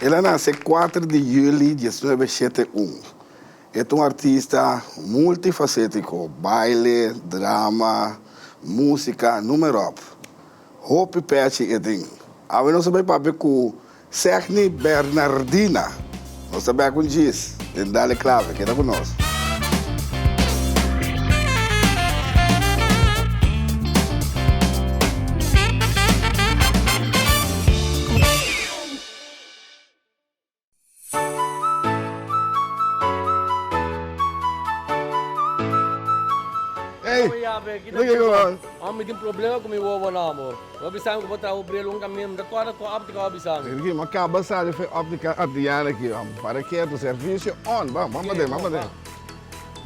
El a nase kuater di yüli diesnuebe shete un. E ta un artista multifasétiko, baile, drama, músika, noem maar op. Hopi pèchi e tin. Awe nos a bai papia ku Segni Bernardina. Nos ta bek un djis den Dale Clave. Keda ku nos. Ey, Mi tin problema ku mi wowonan, amor. Bo bisa mi ku bo traha bo bril un kaminda, mi ta kòrda ku òptika bo bisa mi. Ricky, mi a kaba sali for e òptika Adriana aki, para ketu, servisio on, ban, ban paden, ban paden.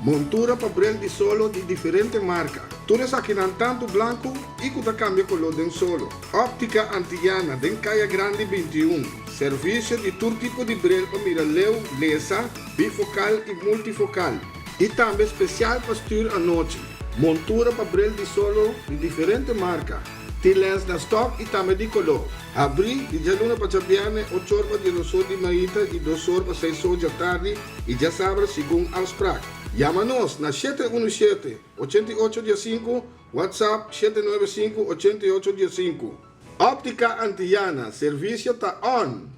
Montura pa bril di solo di diferente marka. Tur esakinan tantu blanku i ku ta kambia koló den solo. Óptica Antillana den Kaya Grandi 21. Servisio di tur tipo di bril pa mira leu, lesa, bifokal i multifokal. I tambe spesial pa stür anochi. Montura pa bril di solo di diferente marka. Tin lens na stòk i tambe di koló. Habrí di djaluna pa djabièrnè ochor pa diesosor di mainta i dosor pa seisor djatardi i djasabra segun afsprak. Yama nos na shete unu shete, 88 diesinku, WhatsApp 795, 88 diesinku. Óptica Antillana, servisio ta on!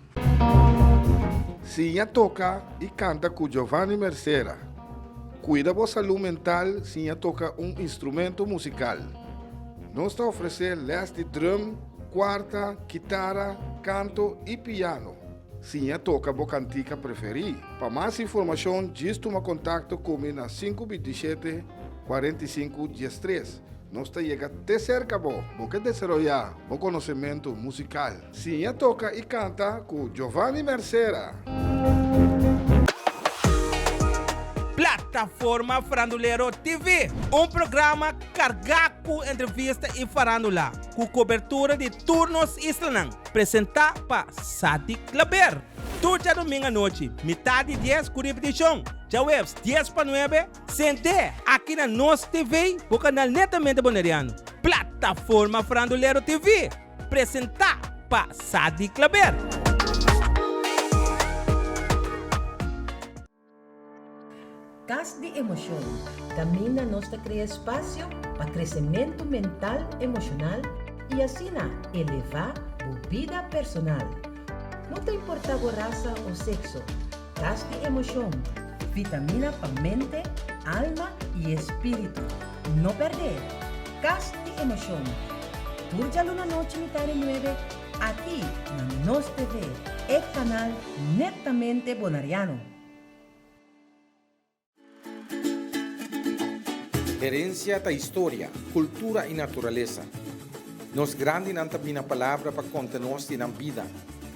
Siña toka i kanta ku Giovanni Mercera. Kuida bo salú mental siña toka un instrumento musikal. Nos ta ofresé lès di drum, kuarta, kitara, kanto i piano. Siña toka bo kantika preferí. Pa mas informashon djis tuma kontakto ku mi na sinku bintishete, 45, 13. Nos ta yega te serka bo. Bo ke desaroyá bo konosementu musikal? Siña toka i kanta ku Giovanni Mercera! Plataforma Farandulero TV, un programa kargá ku entrevista i farándula, ku kobertura di tur nos islanan, presentá pa Sadi Klaber. Tur djadumingu anochi, mitá di dies ku ripetishon, djaweps dies pa nuebe, Sent'é aki na Nos TV, bo kanal netamente boneriano. Plataforma Farandulero TV, presentá pa Sadi Klaber. Kas di Emoshon, kaminda nos ta krea espasio pa kresementu mental emoshonal i asina elevá bo bida personal. No ta importá bo rasa o sekso, Kas di Emoshon, vitamina pa mente, alma i espíritu. No pèrdè! Kas di Emoshon, tur djaluna nochi mitá di nuebe aki na Nos TV, e kanal netamente bonariano. Herencia ta historia, cultura y naturalesa. Nos grandinan ta bina palabra pa conta nos di nan bida,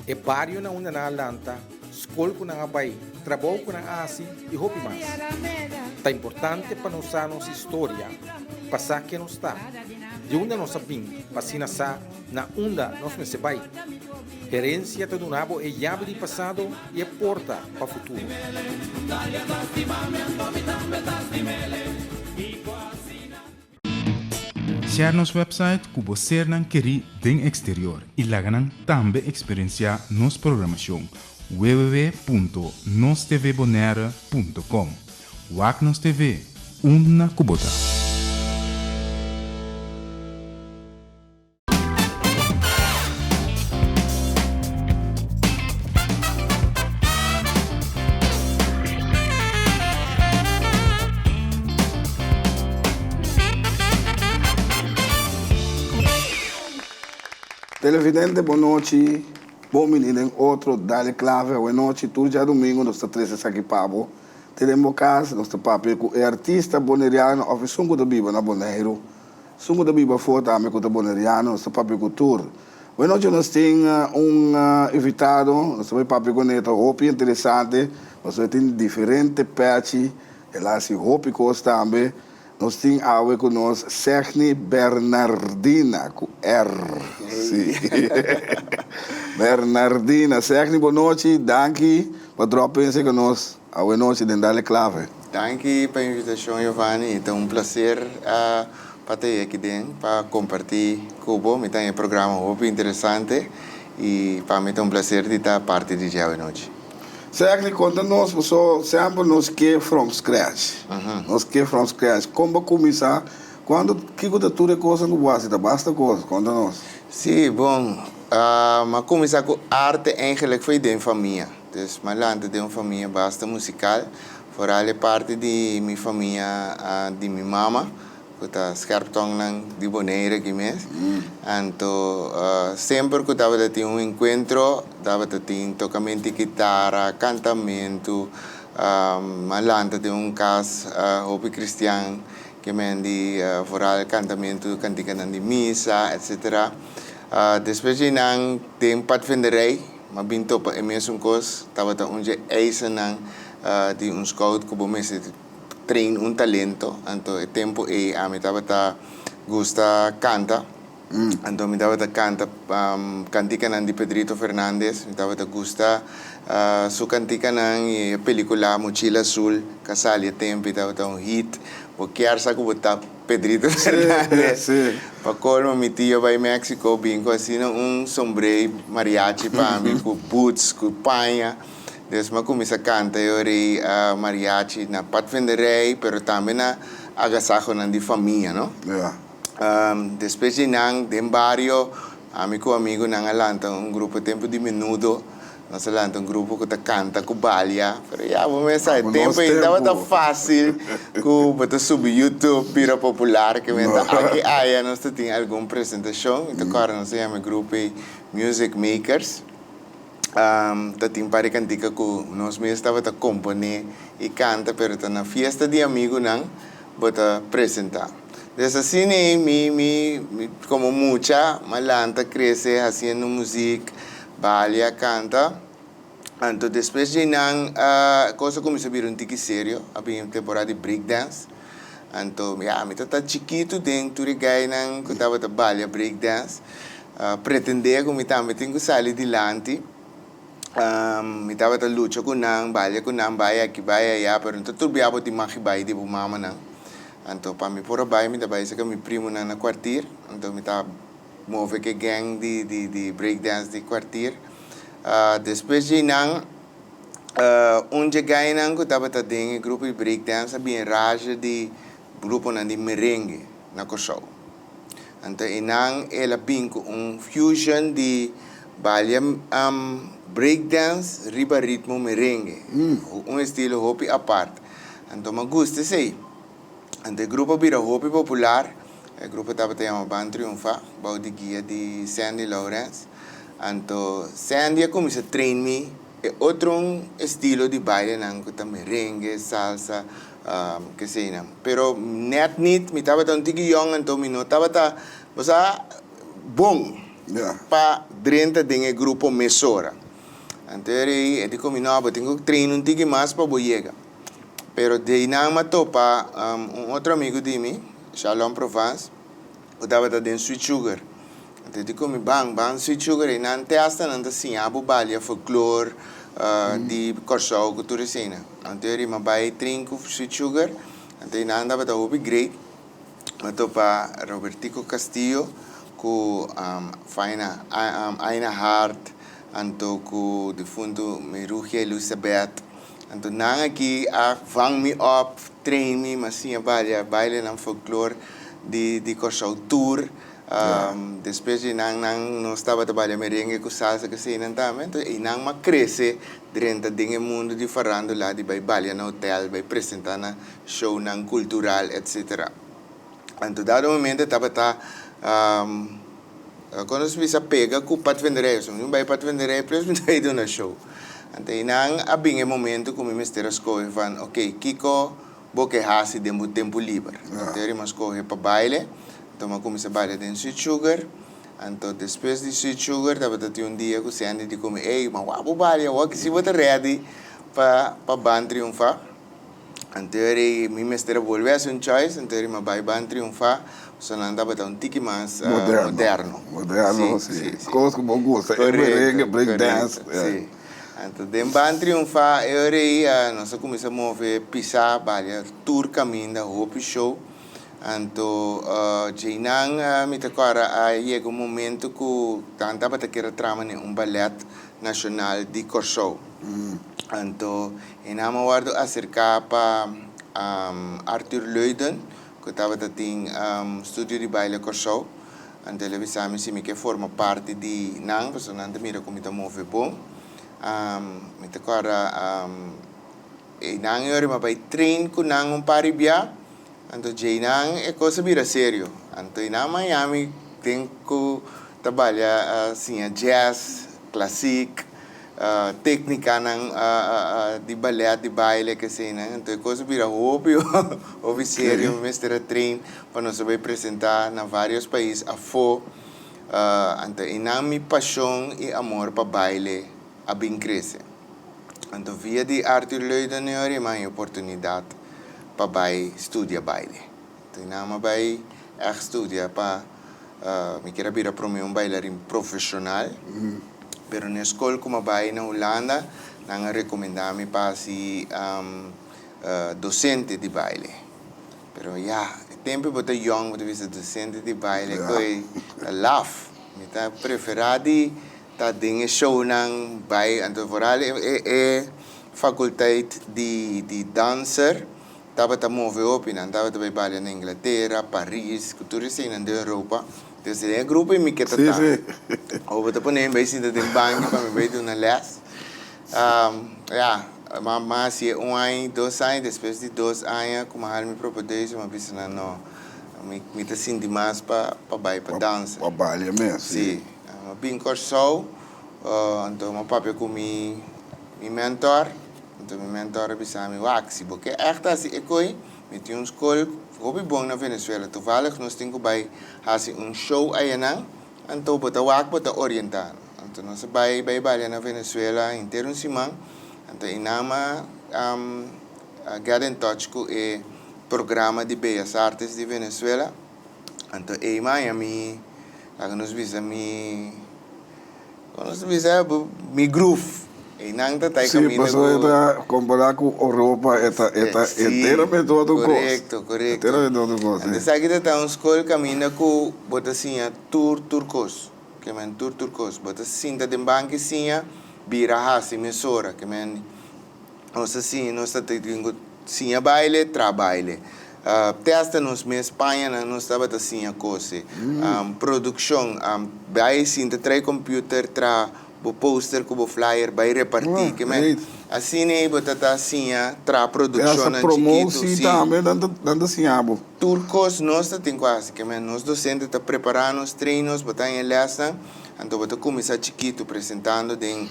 e bario na unda nan a lanta, scol cu nan a bay, trabou cu nan a haci y hopi mas. Ta importante pa nos sa nos historia pa sa ken nos ta, di unda nos a bin pa asina sa na unda nos mester bai. Herencia ta duna bo e yabi di pasado y e porta pa futuro. Share nos website ku bo sernan kerí den eksterior i laga nan tambe eksperensiá nos programashon www.nostvbonaire.com Wak nos TV unda ku bo ta. Televidente bon nochi, bon bini den otro Dale Clave awe nochi tur djadumingu nos ta trece esaki pa bo te den bo cas nos ta papia cu e artista boneriano of esun cu ta biba na Boneiru Esun ku ta biba afó tambe ku ta boneriano, nos ta papia ku tur. Buenochi nos tin un invitado, nos ta bai papia kuné, ta hopi interesante, pasobra e tin diferente pèchi, el a hasi hopi kos tambe. Nos tin awe ku nos Segni Bernardina, ku R, si. Bernardina. Segni, bonochi, danki pa dròp pensa ku nos awe nochi den Dale Clave. Danki pa invitashon Giovanni, ta un placer pa ta aki den pa comparti cu bo, mi ta haña e programa hopi interesante. I pa mi ta un placer di ta parti di dje awenochi. Secli, konta nos paso semper nos ke from scratch. Nos ke from scratch. Kon bo kuminsá? Kuantu, kiko ta tur e kosnan ku bo hasi? Ta basta kos. Konta nos. Sí, bon. M'a kuminsá ku arte eigenlijk fo'i den famia. Dus m'a lanta den un famia basta musikal. Foral e parti di mi famia di mi mama. Ku ta scherptongnan di Bonaire aki mes. Anto semper ku tabata tin un enkuentro tabata tin tokamento di kitara, kantamentu. A lanta den un kas hopi kristian ke men di vooral kantamentu, kantikanan di misa etsetera. Despues di nan den padvinderij m'a bin topa e mesun kos, tabata un dje eisennan di un scout ku bo mester train un talento, anto e tempo ei ami tabata gusta canta, anto mi tabata canta canticanan di Pedrito Fernandez, mi tabata gusta su canticanan y e pelicula Mochila Azul ca sali e tempo ei tabata un hit, bo kier sa cu bo ta Pedrito Fernandez, pa colmo mi tio bay Mexico bin cu asina un sombré mariachi pa mi cu boots cu paña. Des m'a kuminsá kanta e orei mariachi na patvenderij, pero tambe na agasahonan di famia, no? Despues di nan, den bario, ami ku amigunan a lanta un grupo, tempu di Menudo, nos a lanta un grupo ku ta kanta ku balia, pero ya bo mes sa, e tempu ei tabata fásil ku bo ta subi YouTube, bira popular, ke men ta aki aya nos ta tin algun presentashon, mi ta kòrda nos a yama e grupo ei Music Makers. Ta tin par di kantika ku nos mes tabata komponé i kanta, pero ta na fiesta di amigunan bo ta presentá. Des asina ei mi mi mi komo mucha m'a lanta krese hasiendo muzik, balia, kanta. Anto despues dje nan kos a kuminsá bira un tiki serio, a bin temporada di break dance. Anto ya mi tabata chikitu den tur e gainan ku tabata balia break dance. Pretendé ku mi tambe tin ku sali dilanti. Mi tabata lucha ku nan, balia ku nan, bai aki, bai aya, pero no ta tur bia bo tin mag bai di bo mamanan. Anto pa mi por a bai, mi ta bai serka mi primonan na kwartier. Anto mi ta move ku e gang di di di break dance di kwartier. Despues dje nan, un dje gainan ku tabata den e grupo di break dance a bin raja di gruponan di merengue na Kòrsou. Anto einan el a bin ku un fusion di balia break dance riba ritmo merengue, un estilo hopi apart. Anto mi a gusta esei. Anto e grupo a bira hopi popular, e grupo tabata yama Ban Triunfa, bou di guia di Sandy Lawrence. Anto Sandy a kuminsá train mi e otro estilo di bailenan ku ta merengue, salsa, Keseinan. Pero net nit, mi tabata un tiki yong anto mi no tabata, bo sa, bon pa drenta den e grupo mesora. Anto e rei e di ku mi, no, bo tin ku train un tiki mas pa bo yega. Pero deinan mi a topa un otro amigu di mi, Shalom Provence, Bo tabata den Sweet Sugar. Anto di komi ban, ban Sweet Sugar einan te hasta nan ta siña bo balia folklor di Kòrsou ku tur eseinan. Anto e rima bai trin ku Sweet Sugar, anto einan tabata hopi great. Mi a topa Robertico Castillo ku Faina Aina Hart, anto ku difuntu Merugia Elisabeth. Anto nan aki a vang mi op, train mi, mi a siña balia bailenan folklor di di Kòrsou tur. Despues di nan nan nos tabata balia merengue ku salsa ku eseinan tambe. Anto einan mi a krese drenta den e mundu di farandula di bai balia na hotel, bai presenta na shownan kultural etcetera. Anto dado momento tabata Kon nos bisa pega ku patvenderij so mi bai patvenderij plus mi ta duna show. Anto einan a bin e momento ku mi mester a skohe van ok kiko bo ke hasi den bo tempu liber. Anto eri mi a skohe pa baile, anto mi a kuminsá baile den Sweet Sugar, anto despues di Sweet Sugar tabata tin un dia ku Sandy di ku mi ey ma wak bo baile awor si bo ta ready pa pa ban triunfa. Anto eri mi mester a bolbe hasi un choice, anto eri mi a bai ban triunfa, pasobra nan tabata un tiki mas moderno. Moderno, si. Kos ku bo gusta, e merengue, break dance. Si. Anto den ban triunfa e ora ei nos a kuminsá move pisá, balia tur kaminda, hopi show. Anto djeinan mi ta kòrda a yega un momento ku nan tabata kier a trama den un balèt nashonal di Kòrsou. Anto e nan a wòrdu aserká pa Arthur Leuden ku tabata tin studio di baile Kòrsou. Anto el a bisa mi si mi ke forma parti di nan pasobra nan ta mira ku mi ta move bon. Mi ta kòrda einan e ora mi a bai train ku nan un par di bia. Anto djeinan e kos a bira serio. Anto einan Miami den ku ta balia siña jazz, klasik, teknikanan di balèt, di baile, keseinan. Anto e kos a bira hopi hopi serio. Mi mester a train pa nos a bai presentá na vários pais afó. Anto einan mi pashon i amor pa baile a bin krese. Anto via di Arthur Leudeneuri mi a haña oportunidat pa bai studia baile. Anto nan mi a bai ègt studia pa mi kier a bira promé un bailarin profeshonal. Pero na e skol ku mi a bai na Hulanda nan a rekomendá mi pa hasi dosente di baile. Pero ya, e tempu bo ta yòn bo ta bisa dosente di baile koe ta laf. Mi ta preferá di Ta den e shownan bai anto vooral e e faculteit di di danser tabata move hopi nan tabata bai balia na Inglatera, Paris ku tur eseinan den Europa dus den e grupo ei mi ke ta ta ora bo ta pone mi bai sinta den banki pa mi bai duna les ya ma ma hasié un aña dos aña despues di dos aña ku mi a hala mi propedeuse mi a bisa nan no mi mi ta sinti mas pa pa bai pa dansa. Pa balia mes si. Mi a bin Kòrsou, anto mi a papia ku mi mi mentor, anto mi mentor a bisa mi, wak, si bo ke ègt hasi e koi, mi tin un skol hopi bon na Venezuela, toevallig nos tin ku bai hasi un show ayanan, anto bo ta wak bo ta orientá. Anto nos a bai bai balia na Venezuela henter un siman, anto einan mi a get in touch ku e programa di Bellas Artes di Venezuela. Anto ei maña mi, laga nos bisa mi, kon nos ta bisa mi groove. Einan ta ta e Sí, kaminda pasobra e ku. ta kompará ku Oropa e ta e ta Sí, enteramente otro kos. korekto, korekto. Enteramente otro kos, Anto sí. esaki ta ta un skol kaminda ku bo ta siña tur tur kos. Ke men tur tur kos. Bo ta sinta den banki siña, bira hasi mesora. Ke men. Nos ta siña, nos ta tin ku siña baile, traha baile. Te asta nos mes pañanan nos tabata siña kose. Produkshon, bai sinta trae computer, traha bo poster ku bo flyer, bai repartí. Ke men, asina ei bo ta ta siña traha produkshonnan chikitu. Te asta promosi tambe nan ta siña bo. Tur kos nos ta tin ku hasi. Ke men, nos dosente ta prepará nos, train nos, bo ta haña lèsnan, anto bo ta kuminsá chikitu presentando den,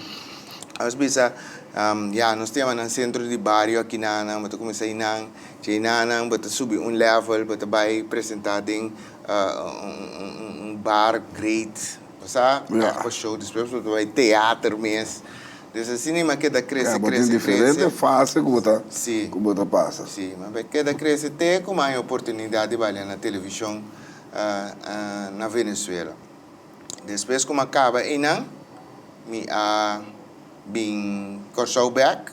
nos bisa, Ya, nos ta yama nan sentro di bario akinanan, bo ta kuminsá einan, djeinannan bo ta subi un level, bo ta bai presentá den un bar great, bo sa, ègt pa show, despues bo ta bai teater mes. Dus asina mi a keda krese, Ya, bo tin krese, diferente krese. fase ku bo ta, Sí. ku bo ta pasa. Sí, mi a bai keda krese te ku mi a haña oportunidat di balia na televishon na Venezuela. Despues ku mi a kaba einan, mi a bin Kòrsou bèk,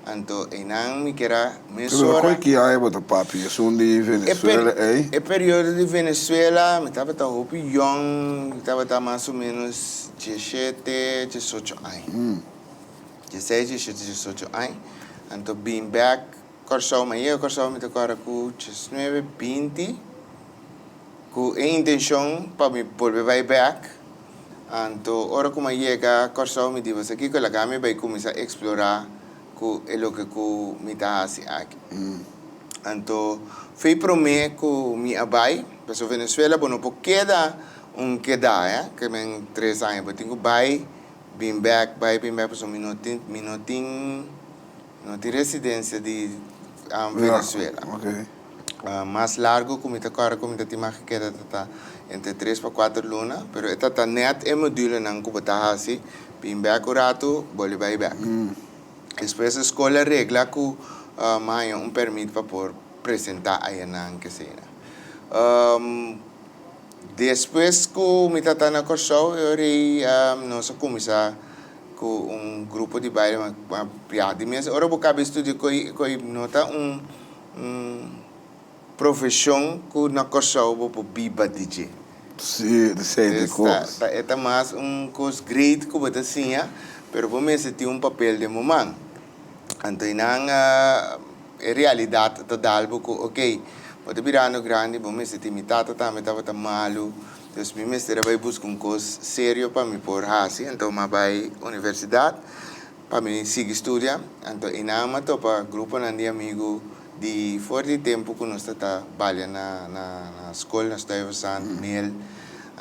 anto einan mi kier a Pero mesora. koi ki aña bo ta papia? Esun di Venezuela ei? E periodo di Venezuela mi tabata hopi yòn, mi tabata mas o ménos diesshete, diesocho aña. Dieseis, diesshete, diesocho aña. Anto bin bèk Kòrsou, mi a yega Kòrsou mi ta kòrda ku diesnuebe, binti. Ku e intenshon pa mi bolbe bai bèk, anto ora ku mi a yega Kòrsou mi di boso kiko laga mi bai kuminsá eksplorá ku e loke ku mi ta hasi aki. Anto fei promé ku mi a bai, pasobra Venezuela bo no por keda un keda eh, ke men tres aña, bo tin ku bai bin bèk, bai bin bèk pasobra mi no tin mi no tin no tin residensia di Venezuela. Mas largo ku mi ta kòrda ku mi ta tin mag keda ta ta entre tres pa kuater luna, pero e ta ta nèt e modulenan ku bo ta hasi, bin bèk un ratu, bolbe bai bèk. Despues e skol a regla ku mi haña un pèrmit pa por presentá ayanan keseinan. Despues ku mi ta ta na Kòrsou e ora ei nos a kuminsá ku un grupo di baile, ma ya di mes ora bo kaba e studio ko'i no ta un. profeshon ku na Kòrsou bo por biba di dje. Sí, esei ta e kos. Ta, e ta mas un kos great ku bo ta siña, pero bo mester tin un papel den bo man. Anto einan e realidat ta dal bo ku ok, bo ta birando grandi, bo mester tin, mi tata tambe tabata malu, dus mi mester a bai buska un kos serio pa mi por hasi, anto mi a bai universidat pa mi sigui studia, anto einan mi a topa gruponan di amigu di for di tempu ku nos ta ta balia na na skol na Stuyvesant, Mel,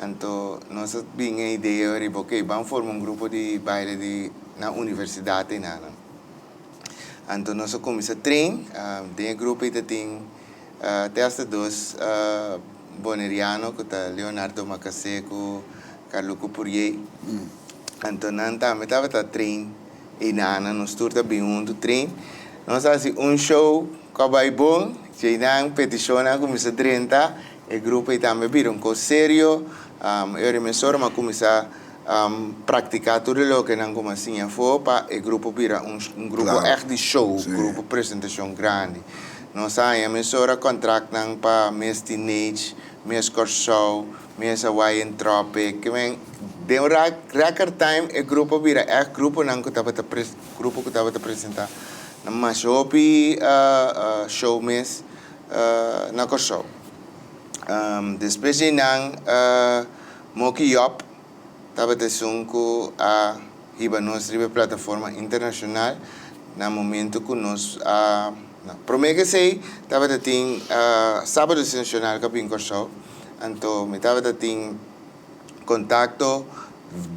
anto nos a bin e idea riba ok ban forma un grupo di baile di na universidat einanan. Anto nos a kuminsá train, den e grupo ei ta tin te hasta dos boneriano ku ta Leonardo Makasé ku Carluco Puriey. Anto nan tambe tabata train einanan, nos tur ta bin huntu train. Nos a hasi un show ku a bai bon, djeinan petishonnan a kuminsá drenta, e grupo ei tambe a bira un kos serio. E ora mesora mi a kuminsá Practica tur e loke nan como a siña afo pa e grupo bira un grupo echt di show, grupo presentacion grandi. Nos a haña mesora contractnan pa mes Teenage, mes Corsou, mes Hawaiian Tropic. Ke men den un record time e grupo a bira echt gruponan cu tabata grupo cu tabata presenta na masha hopi show mes na Corsou. Despues di nan Moki Job tabata esun ku a hiba nos riba e plataforma internashonal na momento ku nos a promé ku esei tabata tin Sábado Sensacional ku a bin Kòrsou anto mi tabata tin kontakto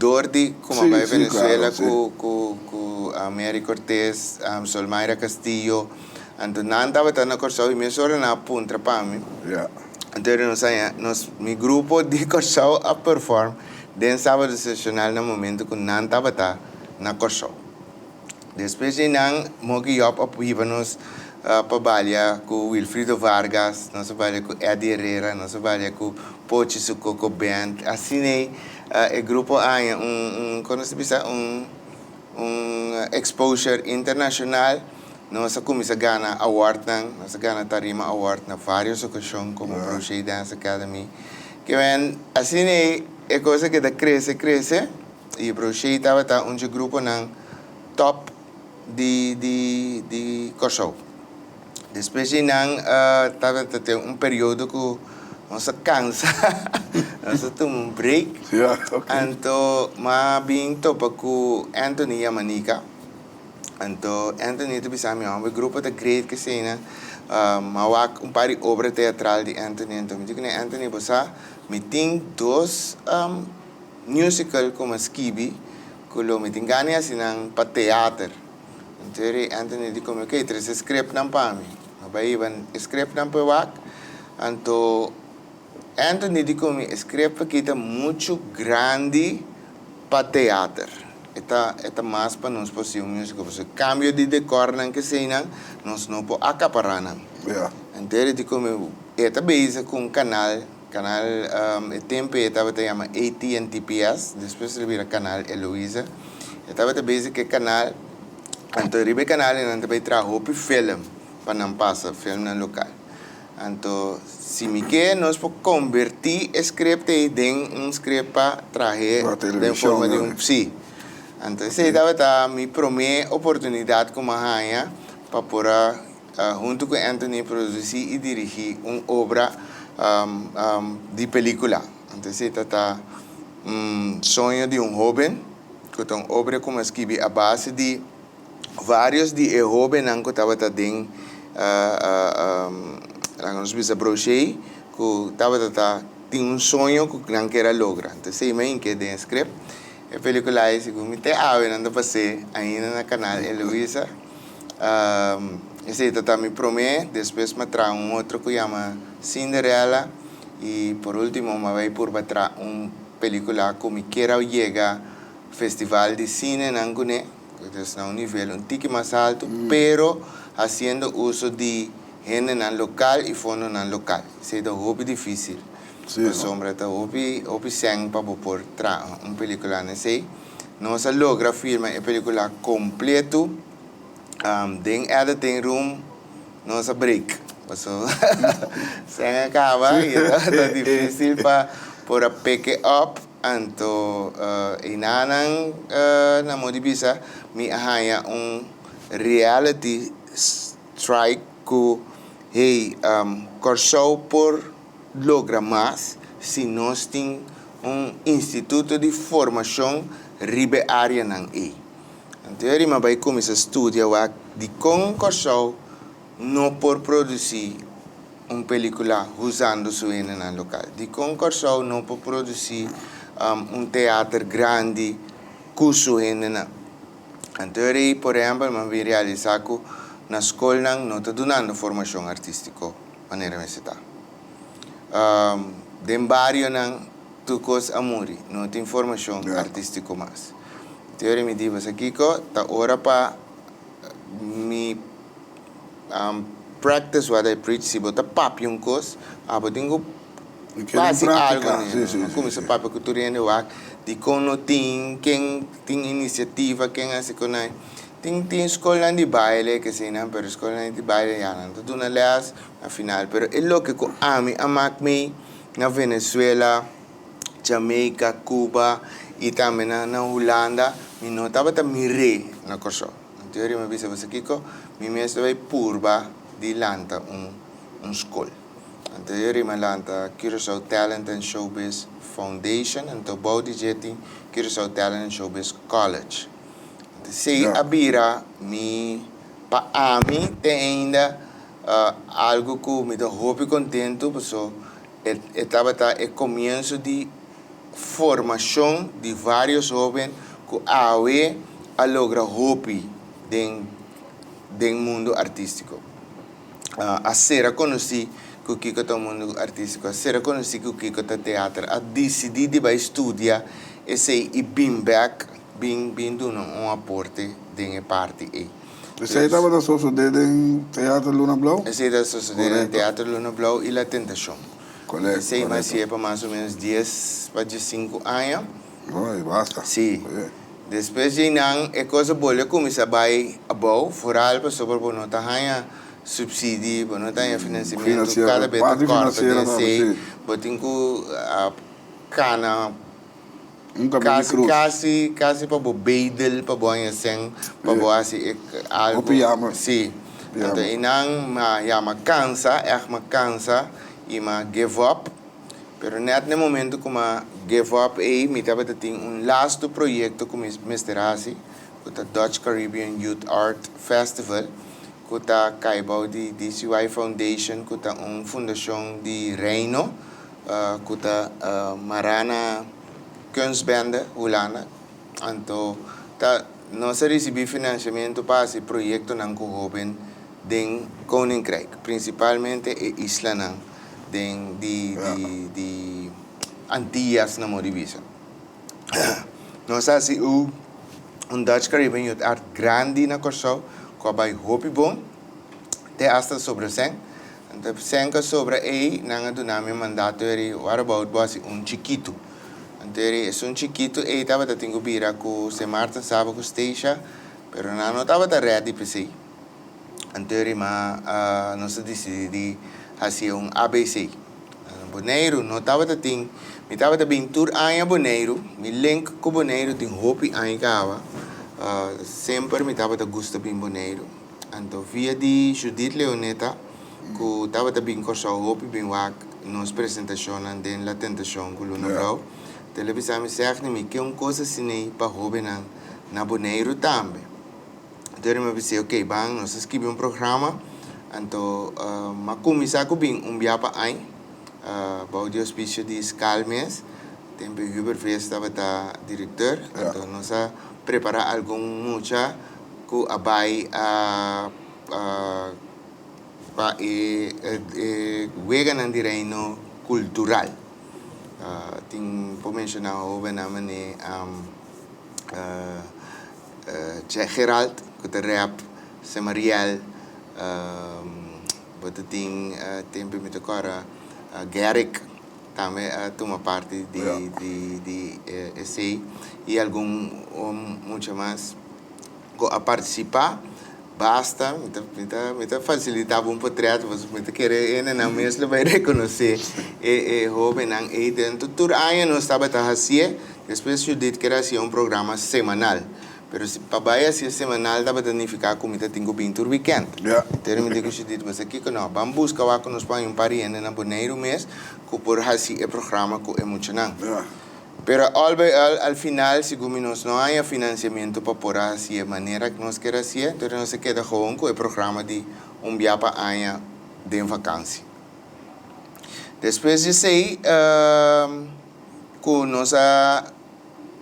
dor di ku mi a bai Venezuela ku ku Mary Cortez, Solmaira Castillo anto nan tabata na Kòrsou i mesora nan a puntra pa mi. Anto nos haña nos mi grupo di Kòrsou a perform den Sábado Sensacional na momento ku nan tabata na Kòrsou. Despues di nan Moki Job a hiba nos pa balia ku Wilfrido Vargas, nos a balia ku Eddie Herrera, nos a balia ku Pochi su Coco Band. Asina e grupo a haña un un kon nos ta bisa un un exposure internashonal. Nos a cuminsa gana awardnan, nos a gana Tarima Award na varios ocasion como Brochet Dance Academy. Ke men, asina ei e cos a keda crece, crece y Brochet tabata un dje gruponan top di di di Corsou. Despues di nan tabata tin un periodo cu nos a cansa, nos a tuma un break, anto m'a bin topa cu Anthony Yamanica. Anto Anthony ta bisa mi, homber, grupo ta great k'eseinan. Mi a wak un par di obra teatral di Anthony. Anto mi di kuné, Anthony, bo sa, mi tin dos musical ku mi a skibi ku lo mi tin gana di hasi nan pa teater. Anto eri Anthony di ku mi, ok, trese e scriptnan pa mi. Mi a bai hiba e scriptnan pa e wak. Anto Anthony di ku mi, e script aki ta muchu grandi pa teater. E ta e ta mas pa nos por si un musical pasobra cambio di decornan keseinan nos no por acapará nan. Henter e di come e ta bezig cu un canal, canal e tempo e tabata yama AT&TPS despues el bira canal Eloisa. E tabata bezig cu e canal anto riba e canal nan ta bay traha hopi film pa nan pasa filmnan local. Anto si mi ke nos por konbertí e script ei den un script pa trah'é den forma di un sí. Anto esei tabata mi promé oportunidat ku mi a haña pa por a huntu ku Anthony produsí i dirigí un obra di pelíkula. Anto esei tabata un soño di un hóben ku ta un obra ku mi a skibi a base di Varios di e hobennan ku tabata den laga nos bisa Brochet ku tabata ta tin un soño ku nan kier a logra. Entonces esei mi a hink'é den e script. E pelicula ei segun mi te awe nan ta pas'é ainda na canal Eloisa. Esei ta ta mi promé, despues mi a traha un otro ku yama Cinderella i por ultimo mi a bai purba traha un pelicula ku mi kier a yega festival di cinenan kuné. Entonces na un nivel un tiki mas alto, pero haciendo uso di hendenan local y fondonan local. Esey ta hopi dificil, pasobra ta hopi hopi sèn pa bo por traha un pelicula na esey. Nos a logra filma e pelicula completo den editing room nos a break. Paso sèn a kaba i e tabata difísil pa por a pick it up. Anto einanan na modo di bisa mi a haña un reality strike ku hey, Kòrsou por logra mas si nos tin un instituto di formashon riba e áreanan ei. Anto e rima bai kuminsá studia wak dikon Kòrsou no por produsí un pelíkula usando su hendenan lokal. Dikon Kòrsou no por produsí un teater grandi ku su hendenan. Anto e rei, por ehèmpel, mi a bin realisá ku na skolnan no ta dunando formashon artístiko manera mester ta. Den barionan tur kos a muri, no tin formashon artístiko mas. Anto e rei mi di, Basa kiko? Ta ora pa mi practice what I preach, si bo ta papia un kos, abo tin ku hasi algu n'e. Mi a kuminsá papia ku tur hende wak dikon no tin, ken tin inisiativa, ken hasi ku nan. Tin tin skolnan di baile keseinan, pero skolnan di baile ya nan ta duna lès na final. Pero e loke ku ami a mak mi na Venezuela, Jamaica, Cuba i tambe na na Hulanda, mi no tabata mir'é na Kòrsou. Anto mi a bisa, Boso kiko? Mi mes ta bai purba di lanta un un skol. Anto e rima lanta Curaçao Talent and Showbiz Foundation, anto bou di dje tin Curaçao Talent and Showbiz College. Anto esei a bira mi, pa ami te ainda algu ku mi ta hopi kontentu paso e tabata e komienso di formashon di vários hóben ku awe a logra hopi den den mundu artístiko. A sera konosí ku kiko ta mundu artístiko, a sera konosí ku kiko ta teater, a disidí di bai studia esei i bin bèk bin bin duna un aporte den e parti ei. Esei tabata sosodé den Teater Luna Blou? Esei tabata sosodé den Teater Luna Blou i La Tentashon. Esei mi hasié pa mas o ménos dies pa diesinku aña. Oy, basta. Sí. Despues di einan e kos a bolbe kuminsá bai abou, foral pasobra bo no ta haña supsidi, bo no ta haña finansiamentu, kada bes ta kòrta den esei, bo tin ku kana kasi kasi kasi pa bo bedel pa bo haña sèn pa bo hasi algu. Sí. Anto einan mi a yama kansa, ègt mi a kansa i mi a give up. Pero nèt na e momento ku mi a give up ei, mi tabata tin un lastu proyekto ku mi mester hasi, ku ta Dutch Caribbean Youth Art Festival, ku ta kai bou di DCY Foundation, ku ta un fundashon di Reino, ku ta mará na Kunstbende, Hulanda. Anto ta nos a risibí finansiamentu pa hasi proyektonan ku hóben den Koninkrijk, prinsipalmente e islanan den di di di Antillas na modo di bisa. Nos a hasi un un Dutch Caribbean Youth Art grandi na Kòrsou ku a bai hopi bon, te asta sobra sèn. Anto sèn ku a sobra ei nan a duna mi mandato eri what about bo hasi un chikitu. Anto eri esun chikitu ei tabata tin ku bira ku Sint Maarten, Saba ku Statia, pero nan no tabata ready p'esei. Anto e rima nos a disidí di hasié un ABC. Boneiru no tabata tin, mi tabata bin tur aña Boneiru, mi link ku Boneiru tin hopi aña kaba, semper mi tabata gusta bin Boneiru. Anto via di Judith Leoneta ku tabata bin Kòrsou hopi bin wak nos presentashonnan den La Tentashon ku Luna Blou, el a bisa mi, Sègni, mi ke un kos asin'ei pa hóbennan na Boneiru tambe. Anto mi a bis'é, ok, ban, nos a skibi un programa. Anto mi a kuminsá ku bin un bia pa añ, bou di ouspisio di Skal mes. Tempu Hubert Vries tabata direktor. Anto nos a prepará algun mucha ku a bai pa e weganan di Reino Kultural. Tin por menshoná hóbennan manera Che Gerald ku ta rap, Semariel, bo ta tin tempu mi ta kòrda Garrick tambe a tuma parti di di esei i algun mucha mas ku a partisipá. Basta, mi ta, mi ta, mi ta fasilitá bo un potret, pasobra mi ta kere e hendenan mes lo bai rekonosé e, e hóbennan ei. Dentro tur aña nos tabata hasié, despues Judith ker hasié un programa semanal. Pero si pa bai hasié semanal tabata nifiká ku mi ta tin ku bin tur wikènt. Entonces mi di ku Judith, bo sa kiko? No, ban buska wak ku nos por haña un par di hende na Boneiru mes ku por hasi e programa ku e muchanan. Pero al by al, al final, segun mi nos no haña financiamiento pa por a hacié manera cu nos kier hacié, entonces nos a keda gewoon cu e programa di un bia pa aña den vakantie. Despues di esey, cu nos a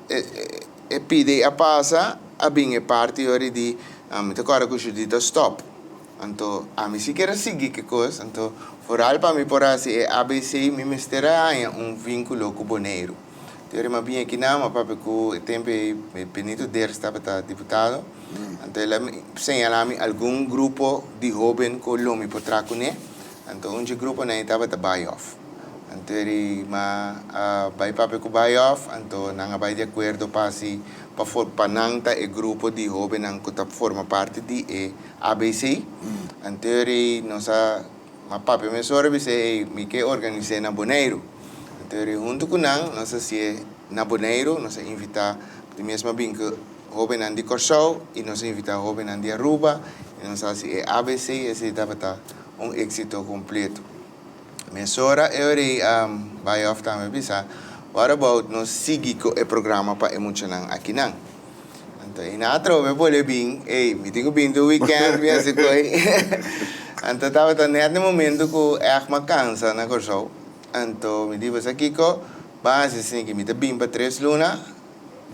e pidi a pasa, a bin e parti ora di, mi ta corda cu Judith a stop. Anto ami si kier a sigui ki kos, anto foral pa mi por hasi e ABC mi mester a haña un vínkulo ku Boneiru. Te ora mi a bin aki nan, mi a papia ku e tempu ei Benito Ders tabata diputado, anto el a señalá mi algun grupo di hóben ku lo mi por traha kuné, anto un dje gruponan ei tabata Bayof. Anto eri mi a bai papia ku Bayof, anto nan a bai di akuerdo pa hasi pa for pa nan ta e grupo di hóbennan ku ta forma parti di e ABC. Anto eri nos a a papia mesora bisa ey mi ke organis'é na Boneiru. Anto eri huntu ku nan nos a hasié na Boneiru, nos a invitá di mes a bin ku hóbennan di Kòrsou i nos a invitá hóbennan di Aruba i nos a hasi e ABC, esei tabata un éksito kompleto. Mesora e ora ei a bai òf tambe bisa, What about nos sigui ku e programa pa e muchanan akinan? Anto e na atrobe bolbe bin, ey, mi tin ku bin tur weekend, mi hasi koi. Anto tabata nèt na momento ku ègt mi a kansa na Kòrsou. Anto mi di, Bo sa kiko? Ban hasi esaki, mi ta bin pa tres luna,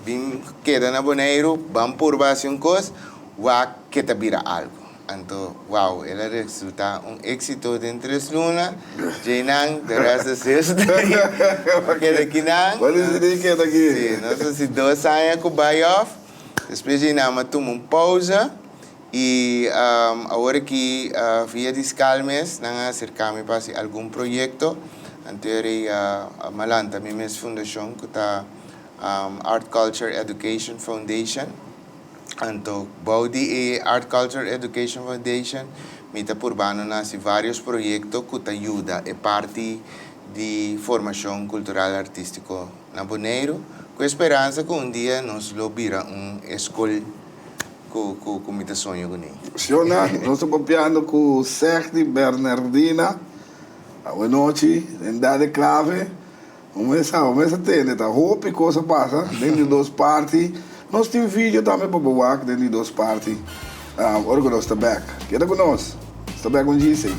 bin keda na Boneiru, ban purba hasi un kos, wak ke ta bira algu. Anto wow, el a resulta un exito den tres luna, djeinan the rest is history. A keda kinan. Bo dicidi keda aki. Si, nos a hasi dos aña cu bay off, despues djeinan mi a tuma un pausa y awor aki via di Skal mes nan a acerca mi pa hasi algun proyecto, anto eri mi a lanta mi mes fundacion cu ta Art Culture Education Foundation. Anto bou di e Art Culture Education Foundation mi ta purbando na hasi varios proyekto ku ta yuda e parti di formashon kultural artístiko na Boneiru ku e speransa ku un dia nos lo bira un e skol ku ku ku mi ta soña kuné. Shona, nos ta papiando ku Segni Bernardina awenochi den Dade Clave. Un mes a un mes a tende ta hopi cos a pasa den di dos parti. Nos tin video tambe pa bo wak den di dos parti ora cu nos ta bek. Keda cu nos. Nos ta bek un djis ei.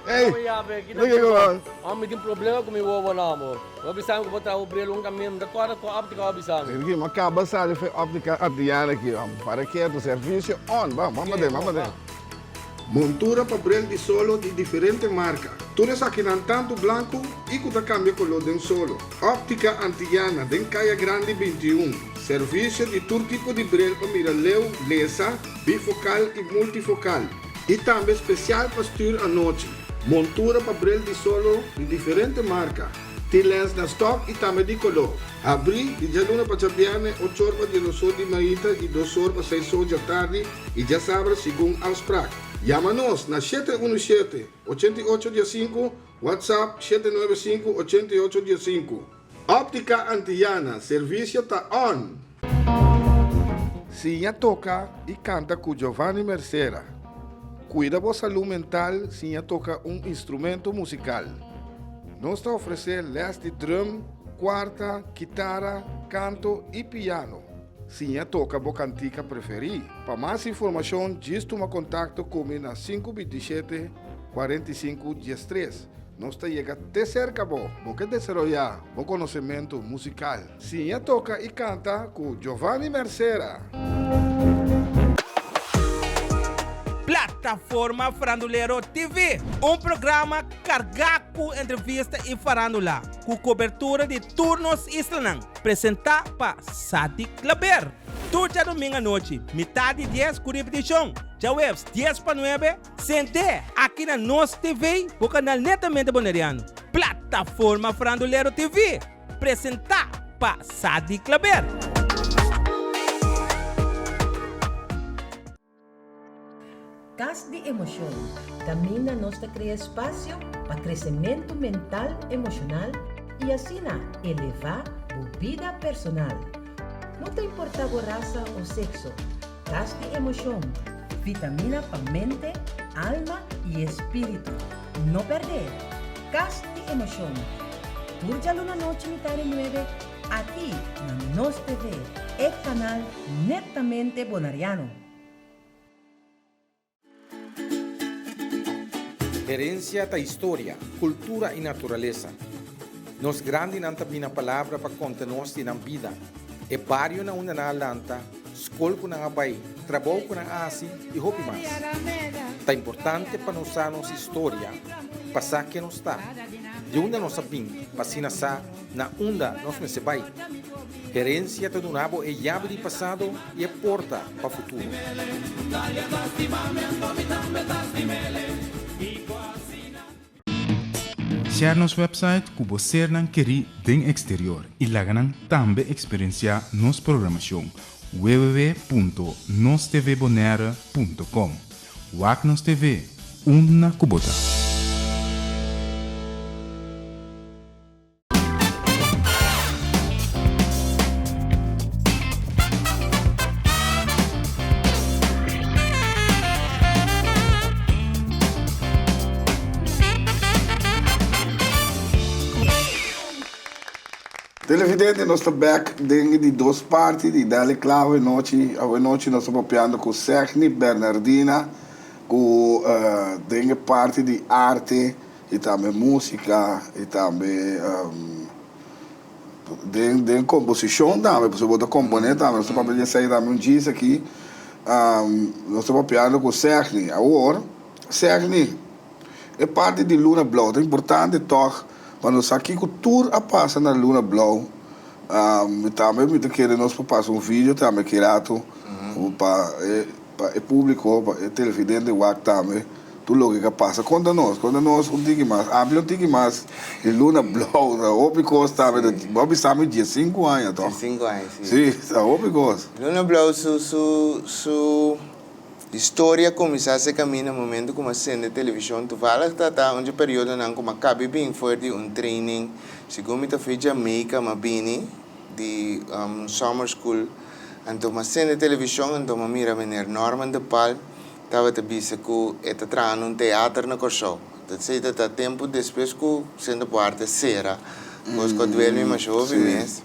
Hey, look at Mi tin problema ku mi wowo na amor. Bo bisa mi ku bo traha bo bril un kaminda, mi ta kòrda ku óptika bo bisa mi. Ricky, mi a kaba sali for e óptika Adriana aki. Para ketu, servisio on. Ban, ban paden, ban paden. Montura pa bril di solo di diferente marka. Tur esakinan tantu blanku i ku ta kambia koló den solo. Óptika Antillana den Kaya Grandi 21. Servisio di tur tipo di bril pa mira leu, lesa, bifokal i multifokal. I tambe spesial pa stür anochi. Montura pa bril di solo di diferente marka. Tin lens na stòk i tambe di koló. Habrí di djaluna pa djabièrnè ochor pa diesosor di mainta i dosor pa seisor djatardi i djasabra segun afsprak. Yama nos na 717 88 15, WhatsApp 795 88 15. Óptica Antillana, servisio ta on! Siña toka i kanta ku Giovanni Mercera. Kuida bo salú mental siña toka un instrumento musikal. Nos ta ofresé lès di drum, kuarta, kitara, kanto i piano. Siña toka bo kantika preferí. Pa mas informashon djis tuma kontakto ku mi na 527 45 13. Nos ta yega te serka bo. Bo ke desaroyá bo konosementu musikal? Siña toka i kanta ku Giovanni Mercera. Plataforma Farandulero TV, un programa kargá ku entrevista i farándula, ku kobertura di tur nos islanan, presentá pa Sadik Klaber. Tur djadumingu anochi, mitá di dies ku ripitishon, djaweps dies pa nuebe, sent'é aki na Nos TV, bo kanal netamente boneriano, Plataforma Farandulero TV. Presentá pa Sadi Klaber. Kas di Emoshon, kaminda nos ta krea espasio pa kresementu mental emoshonal i asina elevá bo bida personal. No ta importá bo rasa o sekso, Kas di Emoshon, vitamina pa mente, alma i espíritu. No pèrdè! Kas di Emoshon, tur djaluna nochi mitá di nuebe aki na Nos TV, e kanal netamente bonariano. Herencia ta historia, cultura y naturalesa. Nos grandinan ta bina palabra pa conta nos di nan bida, e bario na unda nan a lanta, scol cu nan a bay, trabou cu nan a haci y hopi mas. Ta importante pa nos sa nos historia pa sa ken nos ta, di unda nos a bin pa asina sa na unda nos mester bay. Herencia ta duna bo e yabi di pasado y e porta pa futuro. Share nos website ku bo sernan kerí den eksterior i laga nan tambe eksperensiá nos programashon www.nostvbonaire.com. Wak nos TV, unda ku bo ta. Televidente nos ta bek den e di dos parti di Dale Clavo e nochi. Awe nochi nos ta papiando cu Segni Bernardina cu den e parti di arte I tambe músika, i tambe den den komposishon tambe, pasobra bo ta komponé tambe. Nos ta papia di esei tambe un djis aki. Nos ta papiando ku Segni. Awor, Segni, e parti di Luna Blou ta importante tòg pa nos sa kiko tur a pasa na Luna Blou. Mi tambe mi ta kere nos por pasa un video tambe ki rato pa e pa e públiko, pa e televidente wak tambe. Tur loke ka pasa konta nos, konta nos un tiki mas, amplia un tiki mas di luna blou, ta hopi kos tambe, bo a bisa mi diesinku aña toch? Diesinku aña, si. Si, ta hopi kos. Luna blou su su su historia kuminsá se kaminda momento ku mi a sende televishon, toevallig ta ta un dje periodonan ku mi a kabi bin for di un training, segun mi ta fui Jamaica mi a bini di un summer school, anto mi a sende televishon anto mi a mira meneer Norman de Palm Tabata bisa ku e ta traha na un teater na Kòrsou. Ta esei ta ta tempu despues ku Sento Puarte a sera. Kos ku a duel mi masha hopi mes.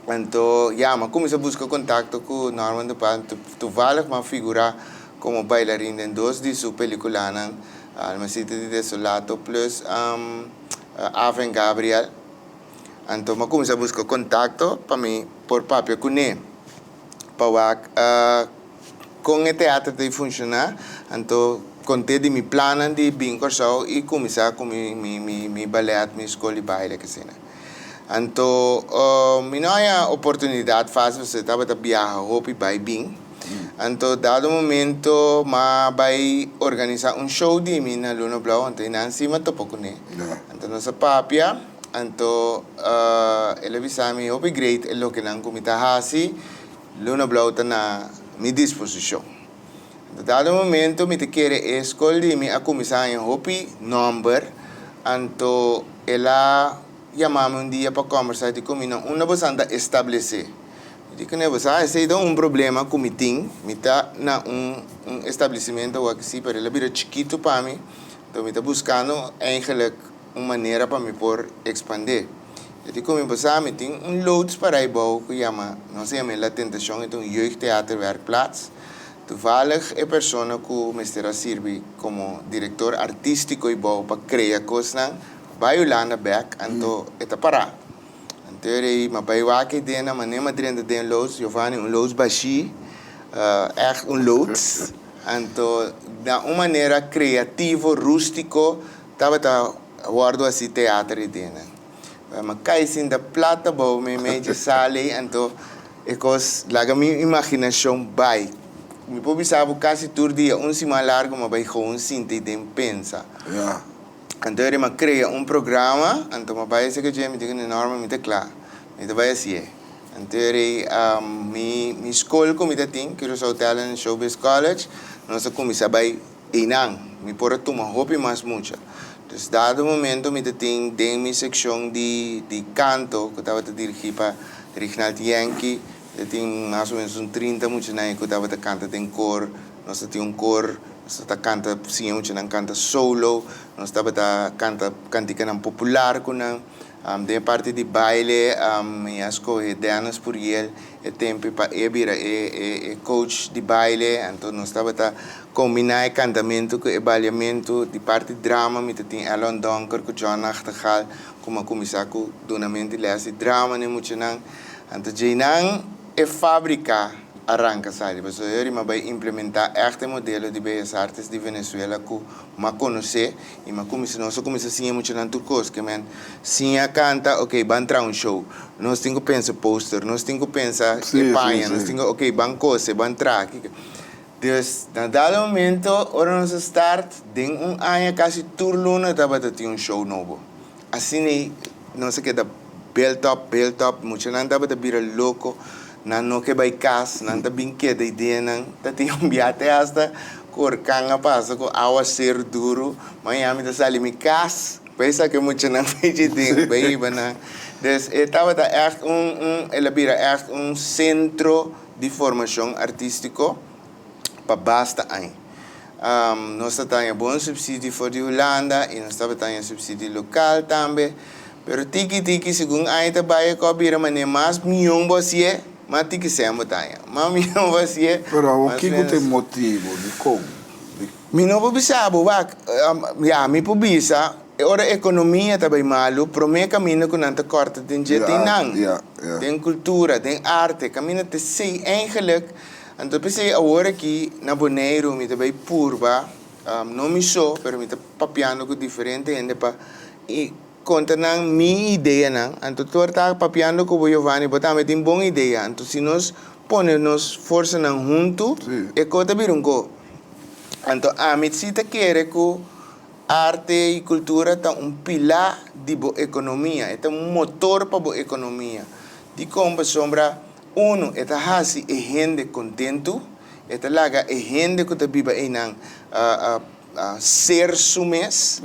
Anto ya, mi a kuminsá buska kontakto ku Norman de Palm. Toevallig mi a figurá komo bailarin den dos di su pelikulanan, Almacita di Desolato plus Ava en Gabriel. Anto mi a kuminsá buska kontakto pa mi por papia kuné pa wak Kon e teater ta funshoná, anto kont'é di mi plannan di bin Kòrsou i kuminsá ku mi mi mi mi balèt, mi skol di baile k'asina. Anto mi no haña oportunidat fásil pasobra tabata biaha hopi bai bin. Anto dado momento m'a bai organisá un show di mi na Luna Blou, anto einan sí m'a topa kuné. Anto nos a papia, anto el a bisa mi hopi great e lokenan ku mi ta hasi. Luna Blou ta na mi disposishon. Anto dado momento mi ta kere e skol di mi a kuminsá haña hopi nòmber, anto el a yama mi un dia pa kòmbersá di ku mi na unda bosan ta establesé. Mi di kuné, bo sa esei ta un problema ku mi tin, mi ta na un un establesimentu awor aki sí, pero el a bira chikitu pa mi, anto mi ta buskando eigenlik un manera pa mi por ekspandé. E di ku mi pasá mi tin un loods pará ei bou ku yama, nos a yam'é La Tentacion, e ta un jeugdtheaterwerkplaats. Toevallig e persona ku mester a sirbi komo direktor artístiko ei bou pa krea kosnan bai Hulanda bèk, anto e ta pará. Anto e rei m'a bai wak ei den, a manera m'a drenta den loods, Giovanni, un loods bashí, ègt un loods. Anto na un manera kreativo, rústiko, tabata wòrdu hasi teater ei den nan. Mi a kai sinta plat abou meimei dje sala ei, anto e kos laga mi imaginashon bai. Mi por bisa bo kasi tur dia, un siman largu mi a bai gewoon sinta ei den pensa. Anto eri mi a krea un programa, anto mi a bai esaki dje, mi tin ku Norma mi ta kla, mi ta bai hasié. Anto eri mi mi skol ku mi ta tin, Curaçao Talent and Showbiz College, nos a kuminsá bai einan. Mi por a tuma hopi mas mucha. Dus dado momento mi ta tin den mi sekshon di di kanto ku tabata dirigí pa Rignald Yankee, mi ta tin mas o ménos un 30 muchanan ei ku tabata kanta den kor. Nos ta tin un kor, nos ta kanta siña muchanan kanta solo, nos tabata kanta kantikanan popular ku nan. Den e parti di baile mi a skohe Dennis Puriel e tempu pa e bira e e coach di baile, anto nos tabata kombiná e kantamentu ku e baliamentu. Di parti drama mi ta tin Elon Donker ku John Nachtegaal ku mi a kuminsá ku dunamentu di lès di drama na e muchanan. Anto djeinan e fábrika a ranka sali pasobra yo rima bai implementá ègt e modelo di Bellas Artes di Venezuela ku m'a konosé i m'a kuminsá nos a kuminsá siña muchanan tur kos ke men siña kanta ok ban traha un show nos tin ku pensa poster nos tin ku pensa e paña nos tin ku ok ban kose ban traha kiko dus na dado momento ora nos a start den un aña kasi tur luna tabata tin un show nobo Asina ei nos a keda built up, built up, muchanan tabata bira loko, nan no ke bai kas, nan ta bin keda ideanan, ta tin un bia te hasta ku orkan a pasa ku awaseru duru, maña mi ta sali mi kas bai saka e muchanan bai dje den, bai hiba nan. Dus e tabata ègt un, un, el a bira ègt un sentro di formashon artístiko. pa basta aña. Nos ta taña bon subsidie for di Hulanda y nos tabata taña subsidie local tambe, pero tiki tiki segun aña ta bay e ko a bira manera mas mion bo hacié, mas tiki cen bo taña, mas mion bo hacié, Pero awor mas kiko ta e menos. motibo? Dikon? Di. Mi no por bisa bo, wak, ya, mi por bisa, e ora economia ta bay malu, prome caminda cu nan ta corta den dje ta Ya, einan, ya, ya. den cultura, den arte, caminda ta esey eigenlijk. Anto p'esei awor aki na Boneiru mi ta bai purba, no mi so, pero mi ta papiando ku diferente hende pa konta nan mi ideanan. Anto tur ta papiando ku bo Giovanni, bo tambe tin bon idea. Anto si nos pone nos forsanan huntu, e ko ta bira un ko. Anto ami si ta kere ku arte i kultura ta un pilá di bo ekonomia, e ta un motor pa bo ekonomia. Dikon? Pasobra Unu, e ta hasi e hende kontentu, e ta laga e hende ku ta biba einan ser su mes,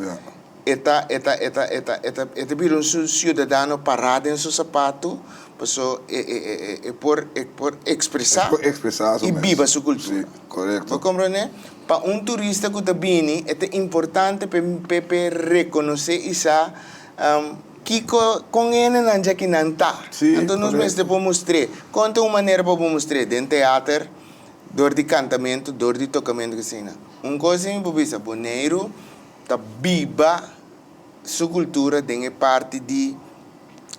e ta e ta e ta e ta e ta e ta bira un siudadano pará den su sapatu, paso e e e e por e por ekspresá i biba su kultura. Bo komprondé? Pa un turista ku ta bini e ta importante p'e p'e rekonosé i sa Kiko kon hendenan dja ki nan ta? Anto nos mester por mustr'é. Kon ta un manera pa bo mustr'é? Den teater, dor di kantamentu, dor di tokamentu asina. Un kos si mi por bisa, Boneiru ta biba su kultura den e parti di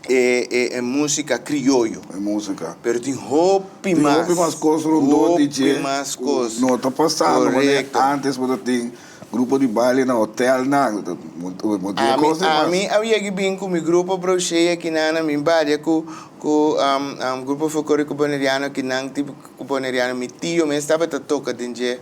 e e músika krioyo. E músika. Pero tin hopi mas. Tin hopi mas kos rondó di dje. Hopi mas kos. No ta pasando manera antes bo ta tin. Grupo di baile na hotelnan, Ami, ami a yegi bin ku mi grupo Brochet akinan na mi balia ku ku Grupo Folklorico Boneriano akinan tipo ku Boneriano mi tio mes tabata toka den dje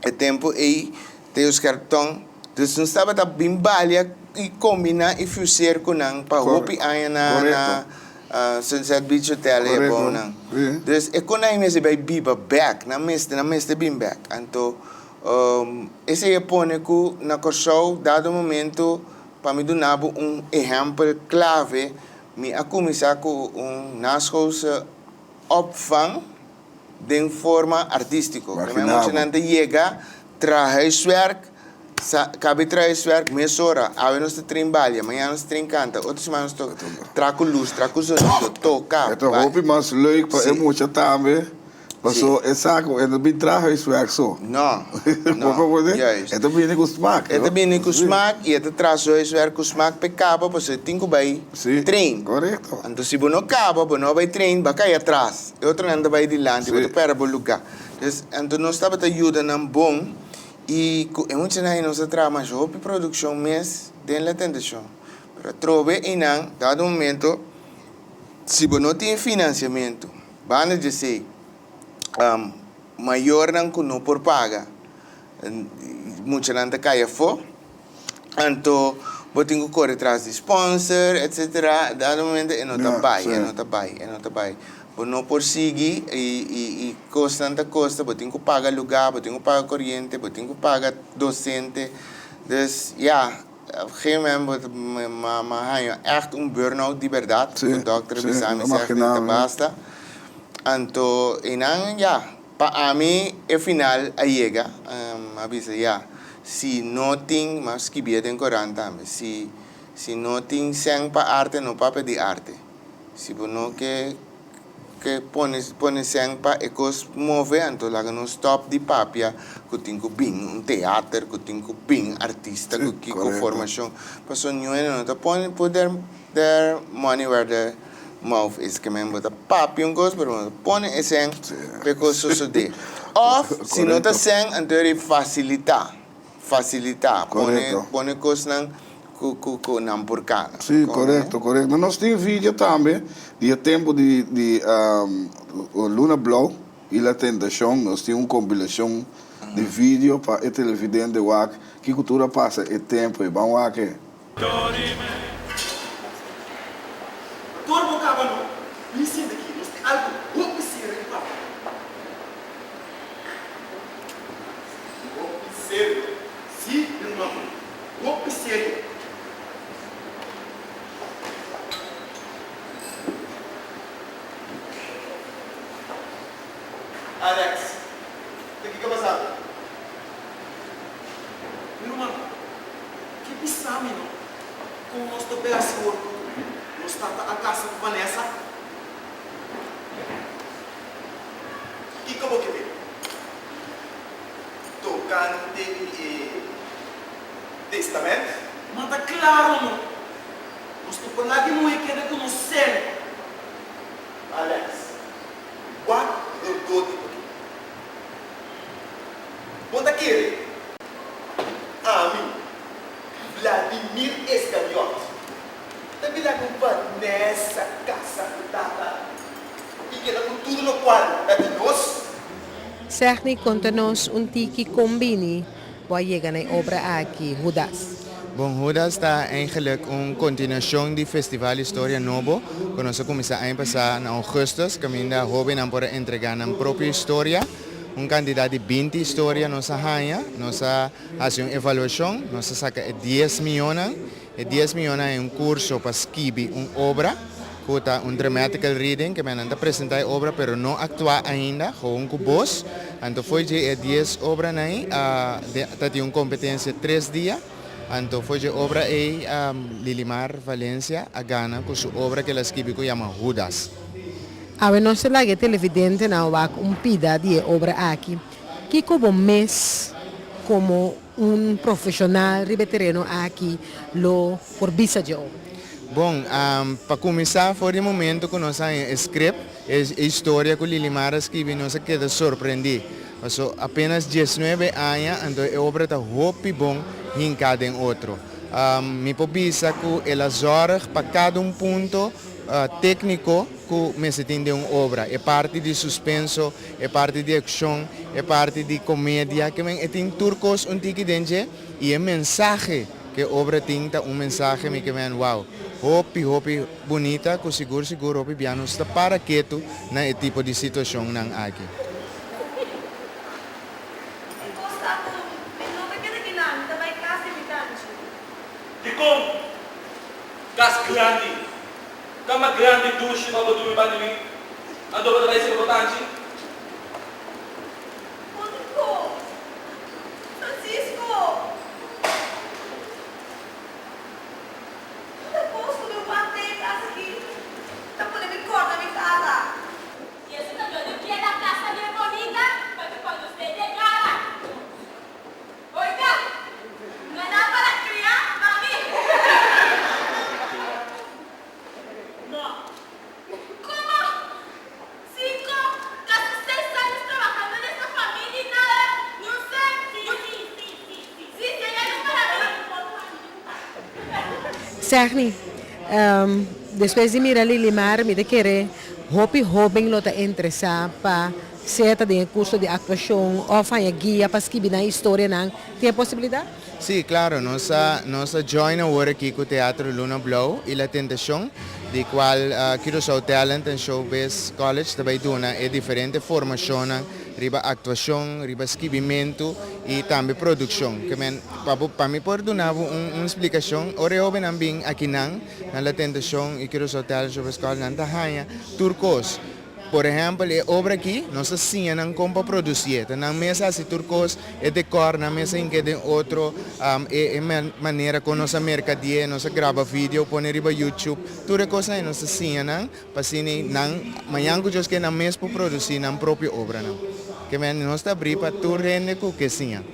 e tempu ei Theo Scherpton dus nos tabata bin balia i kombina i fuseer ku nan pa hopi aña na na Sunset Beach Hotel e abounan. Dus e kon nan mester bai biba bek, nan mester, nan mester bin bek. Anto esei a pone ku na Kòrsou dado momento, pa mi duna bo un ehèmpel klave, mi a kuminsá ku un naschoolse opvang den forma artístiko. Ke men muchanan ta yega traha huiswerk, sa kabe traha huiswerk mesora. Awe nos ta train balia, mañana nos ta train kanta, otro siman nos ta traha ku lus, traha ku zonido, toka. E ta hopi mas leuk pa e mucha tambe. Paso e sa ku e no bin traha huiswerk so. No, no, Bo comprende? juist. E ta bini ku smak, E ta no? bini ku Si. smak i e ta traha su huiswerk ku smak p'e kaba pasobra e tin ku bai Si, train. korekto. Anto si bo no kaba, bo no a bai train, bo a kai atras. E otronan ta bai dilanti, bo Si. ta pèrdè bo lugá. Dus, anto nos tabata yuda nan bon i ku e muchanan ei nos a traha masha hopi produkshon mes den La Tentashon. Pero atrobe einan, dado momento, si bo no tin finansiamentu, banda di esei, mayornan ku no por paga, muchanan ta kai afó, anto bo tin ku kore tras di sponsor, etsetera, dado momento e no ta bai, e no ta bai, e no ta bai. Bo no por sigui i kosnan ta kosta, bo tin ku paga lugá, bo tin ku paga koriente, bo tin ku paga dosente. Dus, ya. Op gegeven moment bo ta mi a haña ègt un burn-out di bèrdat, ku dòkter a bisa mi sèg di ta basta. Anto einan ya, pa ami e final a yega, mi a bisa ya, si no tin, mi a skibié den korant tambe, si si no tin sèn pa arte no papia di arte. Si bo no ke Ke pone pone sèn pa e kos move anto laga nos stòp di papia ku tin ku bin un teater ku tin ku bin artista ku kiko formashon paso niun no ta pone put their their money where their mouth is ke men bo ta papia un kos pero bo no ta pone e sèn pa e kos sosodé òf si no ta sèn anto e fasilitá. Facilita, pone pone cosnan cu cu cu nan por cana. Sí, correcto, correcto. Nos tin video tambe di e tempo di di Luna Blauw y La Tentacion. Nos tin un compilacion di video pa e televidente wak kico tur a pasa e tempo ey. Ban wak e. Tur bo kaba no bin sinta aki, nos tin algu hopi serio di papia. Hopi serio? Si, mi ruman, hopi serio. Alex, ta kiko a pasa? Mi ruman, Ke bisa mi no? Kon nos ta bèsi wor ku nos tata a kasa ku Vanessa? Kiko bo ke mira? Tokante di e testamènt? Ma ta klaro no, nos no por laga e muhé keda ku nos sèn. Alex, wak rondó di bo ke. Bo ta kere Ami, Vladimir Escariot, ta bila ku Vanessa kasa ku tata i keda ku tur lokual ta di nos. Segni, konta nos un tiki kon bini bo a yega na e obra aki, Hudas. Bon, Hudas ta eigenlijk un continuacion di Festival Historia Nobo cu nos a cuminsa aña pasa na augustus, caminda hobennan por a entrega nan propio historia. Un kantidat di binti historia nos a haña, nos a hasi un evaluashon, nos a saka e dies mihónan. E dies mihónan e un kurso pa skibi un obra ku ta un dramatical reading, ke nan ta presentá e obra pero no aktuá ainda, gewoon ku bos. Anto fo'i dje e dies obranan ei ta tin un kompetensia tres dia. Anto fo'i dje obra ei Lilimar Valencia a gana ku su obra ku el a skibi ku yama Hudas. Awe nos ta laga e televidentenan wak un pida di e obra aki. Kiko bo mes komo un profeshonal riba e tereno aki lo por bisa dje obra? Bon, pa kuminsá for di momento ku nos haña e script, e historia ku Lilimar a skibi nos a keda sorprendí. Paso apenas diesnuebe aña anto e obra ta hopi bon hinká den otro. Mi por bisa ku el a zòrg pa kada un punto tékniko ku mester tin den un obra, e parti di suspenso, e parti di akshon, e parti di komedia, ke men e tin tur kos un tiki den dje i e mensahe ku e obra tin ta un mensahe mi ke men wow, hopi hopi bunita ku sigur sigur hopi bia nos ta para ketu na e tipo di situashonnan aki. Kas grandi. Kama grandi dushi pa bo durmi banda mi. Anto bo ta bai sirbi bo tanchi? Konko! Francisco! Ta kos ku mi wak den e kas aki ta pone mi kòrda mi tata. I esei ta dor di keda kasa di e bo. Segni, despues di mira Lilimar mi ta kere hopi hoben lo ta interesá pa sea ta den e kurso di aktuashon òf haña guia pa skibi nan historianan. Tin e posibilidat? Sí, claro, nos a nos a join awor aki cu Teatro Luna Blou y La Tentacion, di cual Curaçao Talent and Showbiz College ta bay duna e diferente formacionnan riba actuacion, riba skibimento y tambe produccion. Ke men, pa bo, pa mi por duna bo un un splicacion, ora e hobennan bin akinan na La Tentacion y Curaçao Talent Showbiz College nan ta haña tur cos. Por ehèmpel, e obra akí, nos ta siña nan kon pa produsié. Ta nan mes a hasi tur kos, e dekòr, nan mes a hink'é den otro, e manera kon nos a merkadié, nos a graba video, pone riba YouTube. Tur e kosnan ei nos ta siña nan pa asina nan mañan ku Dios ke nan mes por produsí nan propio obranan. Ke manera nos ta abrí pa tur hende ku ke siña.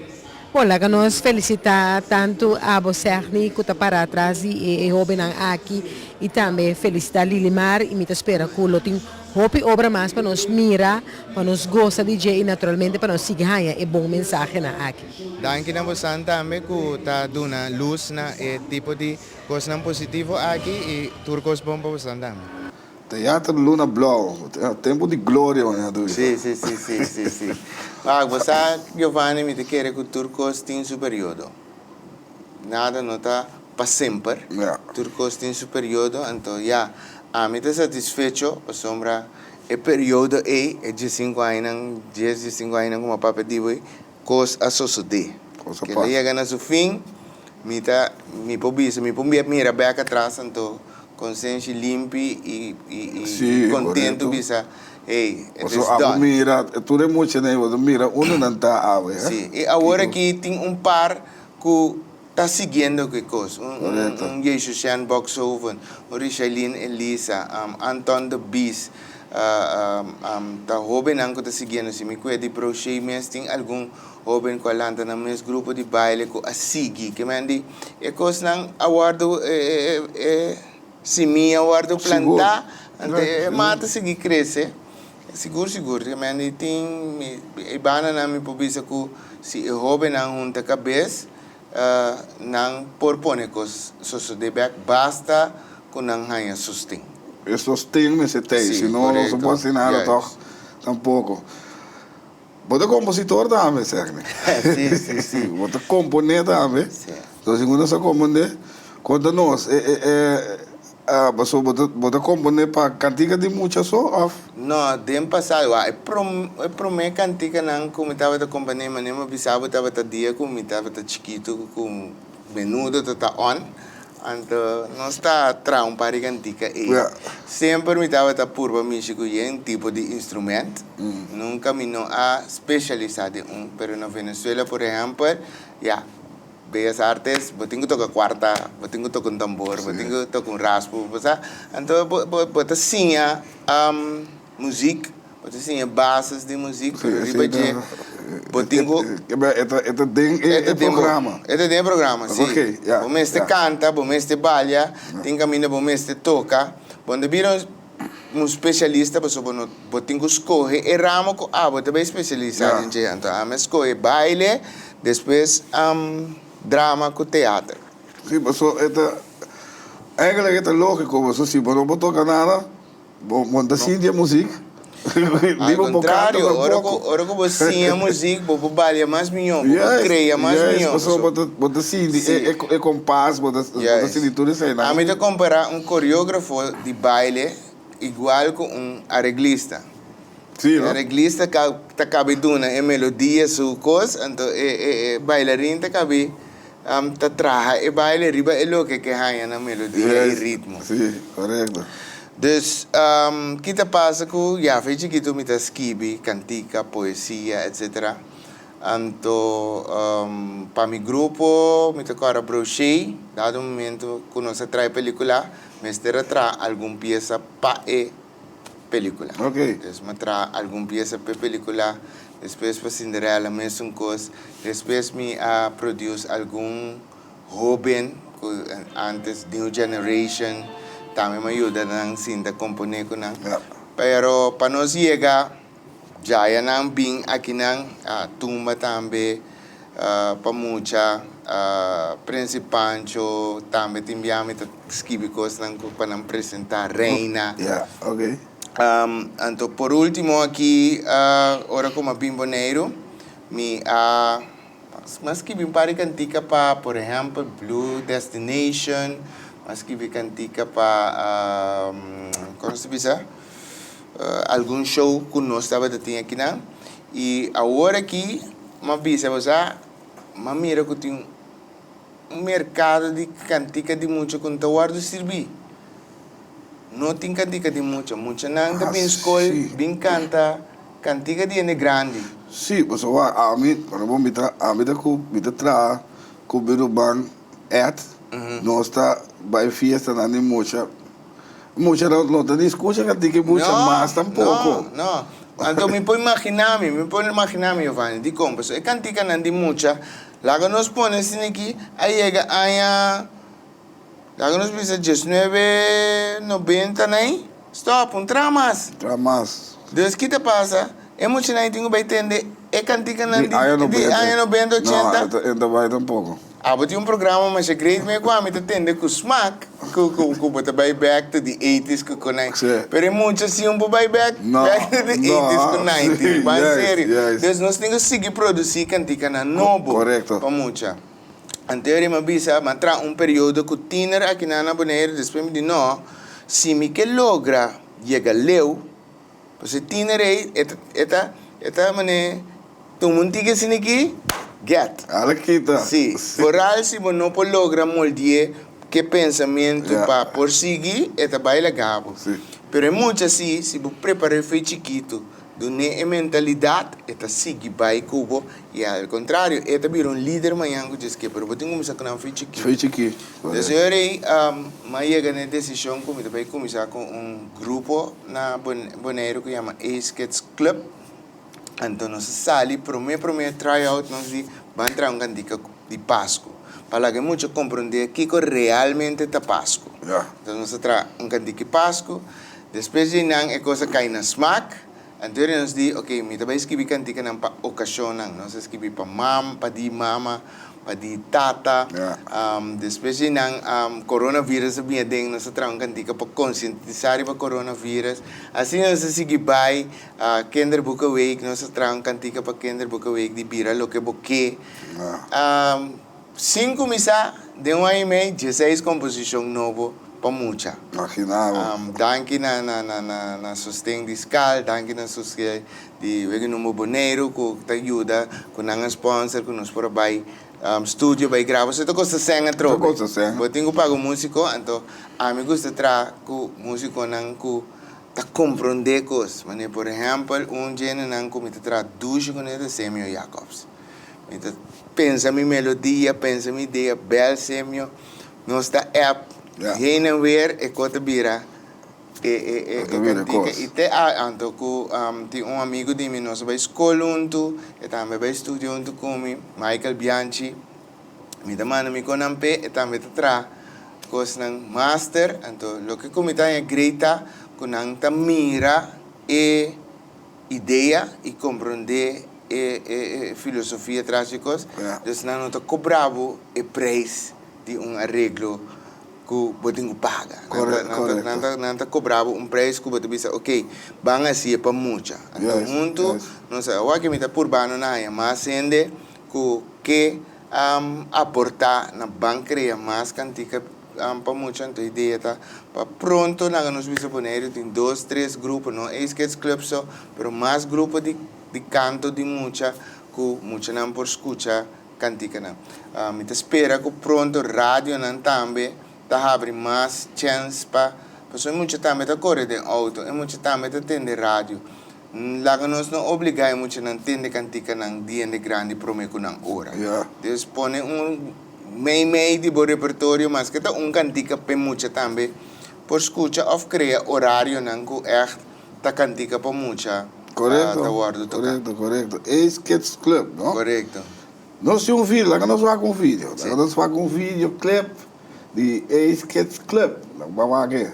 Bon, laga nos felisitá tantu abo Segni ku ta para atras di e hóbennan aki i tambe felisitá Lilimar i mi ta spera ku lo tin hopi obra mas pa nos mira, pa nos gosa di dje i naturalmente pa nos sigui haña e bon mensahenan aki. Danki na bosan tambe ku ta duna lus na e tipo di kosnan positivo aki i tur kos bon pa bosan tambe. Teatro Luna Blou, tempu di gloria manera ta bisa. Sí, sí, sí, sí, sí, sí. Wak, bo sa, Giovanni, mi ta kere ku tur kos tin su periodo. Nada no ta pa semper. Ja. Tur kos tin su periodo, anto ya, ami ta satisfecho pasobra e periodo ei, e diesinku añanan, dies, diesinku añanan ku mi a papia di bo ei, kos a sosodé. Kos a Keda pasa. yega na su fin, mi ta, mi por bisa, mi por mira bèk atras anto Konsenshi limpi i i Sí, kontentu korekto. bisa, hey, it Paso is abo done. mira, tur e muchanan ei, bo ta mira unda nan ta awe, hè? Sí, i awor Kiko? aki tin un par ku ta siguiendo ku e kos. Un un Korekto. un Jesushen Bokshoven, un Rishailin Elisa, Anton de Bies, ta hóbennan ku ta siguiendo. Si mi kuia di Brochet mes tin algun hóben ku a lanta nan mes grupo di baile ku a sigui. Ke men di e kosnan a wòrdu e simia a wòrdu plantá, anto e mata sigui krese. Sigur sigur. Ke men di tin e bandanan mi por bisa ku si e hóbennan hunta kabes nan por pone kos sosodé bèk basta ku nan haña sosten. E sosten mester ta ei, si no no se por hasi nada tòg tampoko. Bo ta kompositor tambe, Segni. Sí, sí, sí. Bo ta komponé tambe. Sí. So, si uno sa komponé, konta nos, e, e, e, ah, paso bo ta, bo ta komponé pa kantika di mucha so òf? No, den pasado, wak, e prom, e promé kantikanan ku mi tabata komponé, manera mi a bisa bo tabata dia ku mi tabata chikitu ku menudo ta ta on. Anto nos ta traha un par di kantika ei. Semper mi tabata purba mishi ku yen tipo di instrument. Nunka mi no a spesialisá den un. Pero na Venezuela por ehèmpel, ya, Bellas Artes, bo tin ku toka kuarta, bo tin ku toka un tambor, bo tin ku toka un raspu, bo sa. Anto bo bo bo ta siña muzik. Bo ta siña bases di muzik, pero riba dje bo tin ku. E ta den e programa. E ta den e programa, si. Bo mester kanta, bo mester balia, tin kaminda bo mester toka. Bo no ta bira un spesialista pasobra bo no, bo tin ku skohe e ramo ku abo ta bai spesialisá den dje. Anto ami a skohe baile, despues drama ku teater. Si, pasobra e ta, eigenlijk e ta lógiko, pasobra si bo no por toka nada. Bo bo ta sinti e muzik? Al contrario, ora ku ora ku bo siña muzik bo por balia mas mihó, bo por krea mas mihó. Juist, pasobra bo ta bo ta sinti e e kompas, bo ta bo ta sinti tur eseinan. Ami ta kompará un koreografo di baile igual ku un areglista. Sí, no? E areglista ka ta kabi duna e melodia su kos, anto e e e bailarin ta kabi ta traha e baile riba e loke ke haña na melodia i ritmo. Sí, korekto. Dus, ki ta pasa ku ya fe chikitu mi ta skibi kantika, poesia, etsetera. Anto pa mi grupo mi ta kòrda Brochet, dado momento ku nos a traha e pelikula, mester a traha algun piesa pa e pelikula. Dus mi a traha algun piesa pa e pelikula, despues pa Cinderella mesun kos. Despues mi a produce algun hoben ku antes new generation tambe mi a yuda nan sinta kompone ku nan. Pero pa nos yega djaya nan bin akinan a tumba tambe. Pa mucha, Prince Pancho tambe tin bia mi ta skibi kosnan ku pa nan presentá Reina. Ya, ok. Anto por ultimo aki ora ku mi a bin Boneiru mi a mi a skibi un par di kantika pa por ehèmpel Blue Destination, mi a skibi kantika pa kon nos ta bisa algun show ku nos tabata tin akinan i awor aki M'a bisa bo sa, m'a mira ku tin un merkado di kantika di mucha ku no ta wòrdu sirbí. No tin kantika di mucha. Muchanan ta bin skol bin kanta kantika di hende grandi. Sí, pasobra wak ami, ora bo mi ta, ami ta ku, mi ta traha ku mi ruman Ed, nos ta bai fiestanan di mucha. Mucha no no ta ni skucha kantika e mucha mas tampoko. No, no. Anto mi por imaginá mi, mi por imaginá mi, Giovanni, dikon? Pasobra e kantikanan di mucha, laga nos pone asina aki, a yega aña, laga nos bisa diesnuebe nobenta nai, stòp, un tra mas. Tra mas. Dus ki ta pasa? E muchanan tin ku bai tende e kantikanan di aña nobenta, ochenta. No, e ta bai tampoko. Abo tin un programa masha great me ku ami ta tende ku smak ku ku ku bo ta bai back to di eighties ku ku nine pero e mucha si un por bai back back to di eighties ku nineties ban serio dus nos tin ku sigui produci kantikanan nobo pa mucha anterior mi a bisa mi a traha un periodo ku tiner akinan na Boneiru despues mi di no si mi ke logra yega leu. Pues e tiner ei, e ta, e ta, e ta mane tuma un tiki asina aki, get. Ala kita. Si. Foral si bo no por logra moldi'é ke pensamentu pa por sigui, e ta bai laga bo. Si. Pero e mucha si, si bo prepar'é fe chikitu, dun'é e mentalidat, e ta sigui bai ku bo, i al kontrario, e ta bira un lider mañan ku djes ke, pero bo tin kuminsá ku nan fe chikitu. Fe chikí. Des ora ei, mi a yega na e desishon ku mi ta bai kuminsá ku un grupo na Boneiru ku yama Ace Kids Club. Anto nos a sali promé promé try out nos di ban traha un kantika di Pasku pa laga e mucha komprondé kiko realmente ta Pasku. Entonces nos a traha un kantika di Pasku, despues di einan e kos a kai na smak, anto ora nos di ok mi ta bai skibi kantikanan pa okashonnan, nos a skibi pa mam, pa di mama, Pa di tata. Despues di nan coronavirus a bin aden nos a traha un cantica pa concientisa riba coronavirus. Asina nos a sigui bay Kinderboekenweek nos a traha un cantica pa Kinderboekenweek di bira loke bo ke. Sin cuminsa den un aña y mei dieseis composicion nobo pa mucha. Danki na sosten di Skal, danki na sosten Di wega number Boneiru ku ta yuda ku nan a sponsor ku nos por a bai studio bai graba so ta kosta sèn atrobe. Ta kosta sèn. Bo tin ku paga un músiko anto ami gusta traha ku músikonan ku ta komprondé kos manera por ehèmpel un djenenan ku mi ta traha dushi kuné ta Semio Jacobs mi ta pensa mi melodia pensa mi idea bèl Semio nos ta app heen en weer e kos ta bira. E e e E ta bira kantika kos. i te a anto ku tin un amigu di mi nos a bai skol huntu e tambe a bai studia huntu ku mi Michael Bianchi mi ta manda mi konan p'e e tambe ta traha kosnan master anto loke ku mi ta haña great ta ku nan ta mira e idea i komprondé e e e filosofia tras di kos dus nan no ta kobra bo e preis di un areglo ku bo tin ku paga. Nan ta kobra bo un preis ku bo ta bisa ok, ban hasié pa mucha. Anto huntu nos a wak mi ta purba no na haña mas hende ku ke aportá na ban krea mas kantika pa mucha. Anto idea ta pa pronto laga nos bisa Boneiru tin dos, tres grupo, no Ace Kids Club so, pero mas grupo di kanto di mucha ku muchanan por skucha. Kantikanan. Mi ta spera ku pronto radionan tambe ta habri mas chèns pa, pasobra e mucha tambe ta kore den outo, e mucha tambe ta tende radio. Laga nos no obligá e muchanan tende kantikanan di hende grandi promé ku nan ora. Dus pone un mei mei di bo repertorio maske ta un kantika p'e mucha tambe por skucha òf krea orarionan ku ègt ta kantika pa mucha ta wòrdu toká. Korekto, korekto. Ace Kids Club, no? Korekto. Nos tin un video, laga nos wak un video. Laga nos wak un video clip di Ace Kids Club. Laga ban wak e.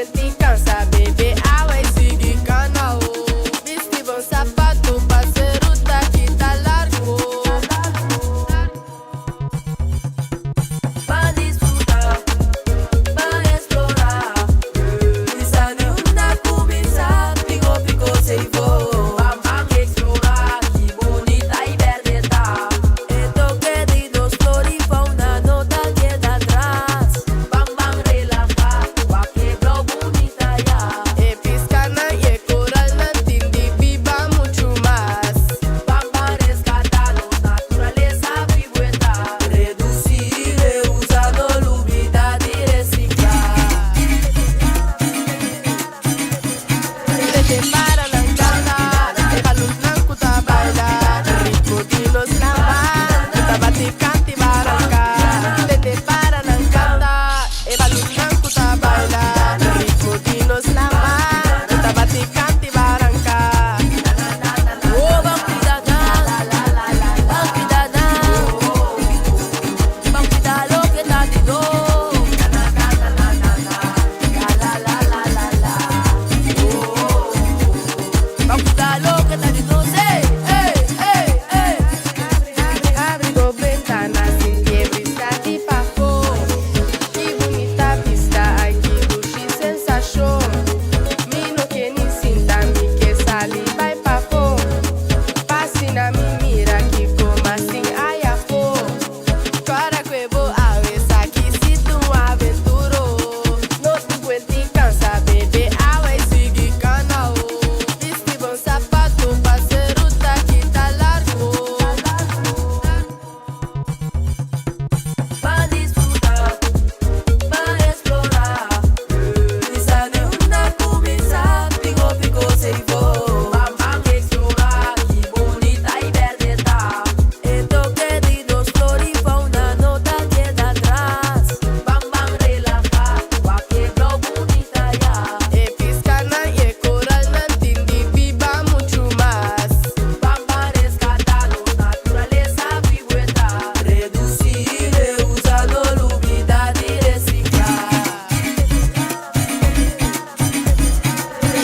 guenti kansa Bebe awa i sigui kana oh Bisti bon sapatu pa se ruta ki ta largu oh. Pa disfrutá, pa eksplorá Bisa di unda kuminsá, tin hopi kos ei fó Ban ban eksplorá, ki bunita i bèrdè ta E toke di nos flor i fauna no ta keda atras Ban ban relahá, wak e blou bunita ya. E piskanan i e koralnan tin di biba muchu mas. Ban ban reskatá nos naturalesa bibu e ta. Redusí, reusa, no lubidá di resiklá. Tende paranan kanta, e balunnan ku ta baila, ritmo di nos lama, ku ta bati kanta i baranka. Tende paranan kanta, e balunnan ku ta baila, ritmo di nos lama, ku ta bati kanta i baranka. Oh, ban cuida nan, ban cuida nan, ban cuida loke ta di nos. Ban cuida loke ta di nos, ey, ey, ey, ey. Abri bo bentana, sinti e brisa di pafó. Ki bunita bista, ai ki dushi sensashon. Mi no ke ni sinta, mi ke sali bai pafó. Pa asina mi mira kiko mas tin aya fó. Kòrda ku e bo awe esaki si ta un aventura. No tin kuenta i kansa, bebe awa i sigui kana o. Bisti bon sapatu pa se ruta ki ta largu o. Pa disfrutá, pa eksplorá Bisa di unda kuminsá, tin hopi kos ei fó Ban ban eksplorá, ki bunita i bèrdè ta E toke di nos flor i fauna no ta keda atras Ban ban relahá, wak e blou bunita ya. E piskanan i e koralnan tin di biba muchu mas. Ban ban reskatá nos naturalesa bibu e ta. Redusí, reusa, no lubidá di resiklá.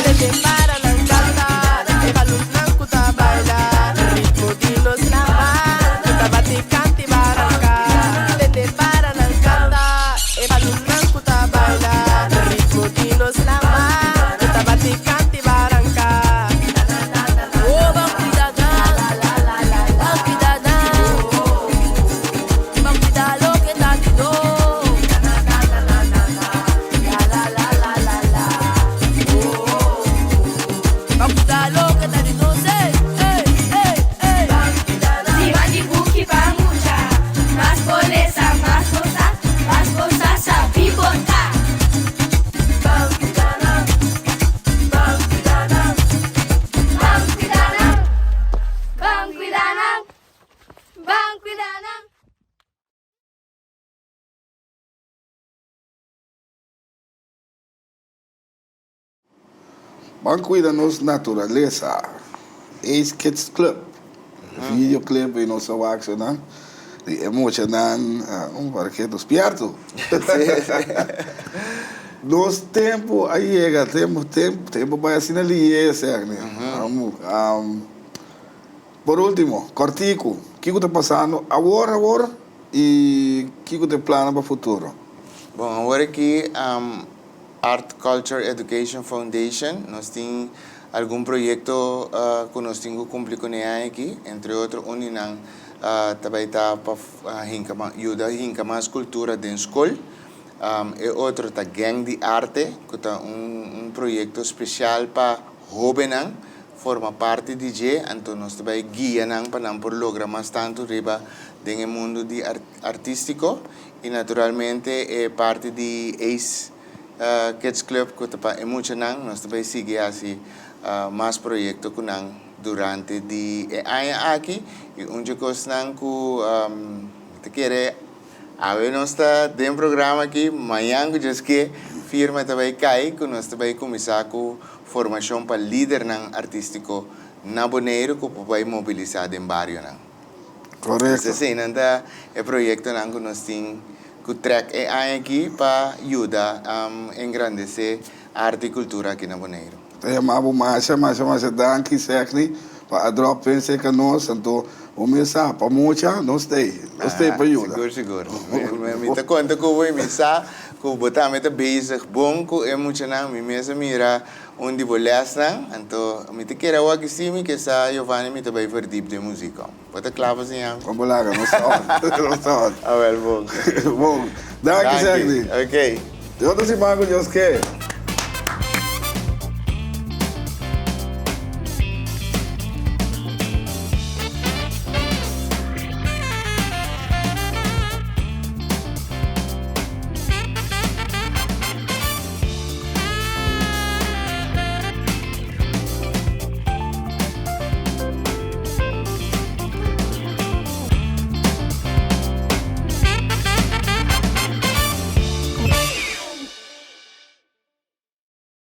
Tende paranan kanta, e balunnan ku ta baila, ritmo di nos lama, ku ta bati kanta i baranka. Tende paranan kanta, e balunnan ku ta baila, ritmo di nos lama, ku ta bati kanta i baranka. Oh, ban cuida nan, ban cuida nan, ban cuida loke ta di nos. Ban cuida loke ta di nos, ey, ey, ey, ey. Siman di buki pa mucha, mas bo lesa, mas bo sa, mas bo sa sabi bo ta. Ban cuida nan, ban cuida nan, ban cuida nan, ban cuida nan, ban cuida nan. Ban cuida nos naturalesa. Ace Kids Club. Video clip y nos a wak so nan. Di e muchanan un parketo spierto. Nos tempo a yega, tempo tempo tempo bai asina liye seg ni. Por ultimo, kòrtiku, kiko ta pasando awor awor i kiko ta e plannan pa futuro? Bon, awor aki Art Culture Education Foundation nos tin algun proyekto ku nos tin ku kumpli kuné aña aki, entre otro un di nan ta bai ta pa hinka yuda hinka mas kultura den skol. E otro ta Gang di Arte ku ta un proyekto spesial pa hóbennan forma parti di dje, anto nos ta bai guia nan pa nan por logra mas tantu riba den e mundu di artístiko i naturalmente e parti di Ace Kids Club ku ta pa e muchanan, nos ta bai sigui hasi mas proyekto ku nan durante di e aña aki i un dje kosnan ku mi ta kere Awe nos ta den programa aki, mañan ku Dios ke, firma ta bai kai ku nos ta bai kuminsá ku formashon pa lidernan artístiko na Boneiru ku por bai mobilisá den barionan. Korekto. Eseinan ta e proyektonan ku nos tin ku trèk e aña aki pa yuda engrandesé. Arte i kultura aki na Boneiru. Ta yama bo masha masha masha danki Segni pa a drop in serka nos anto bo mes sa pa mucha nos ta ei nos ta ei pa yuda. Sigur sigur mi ta konta ku bo i mi sa ku bo tambe ta bezig bon ku e muchanan mi mes a mira un di bo lèsnan anto mi ta kere awor ki si mi ke sa Giovanni mi ta bai verdiep den muzik. Bo ta kla pa siña mi? Bo laga nos ta on nos ta on. Awel bon. Bon danki Segni. Ok. Te otro siman ku Dios ke.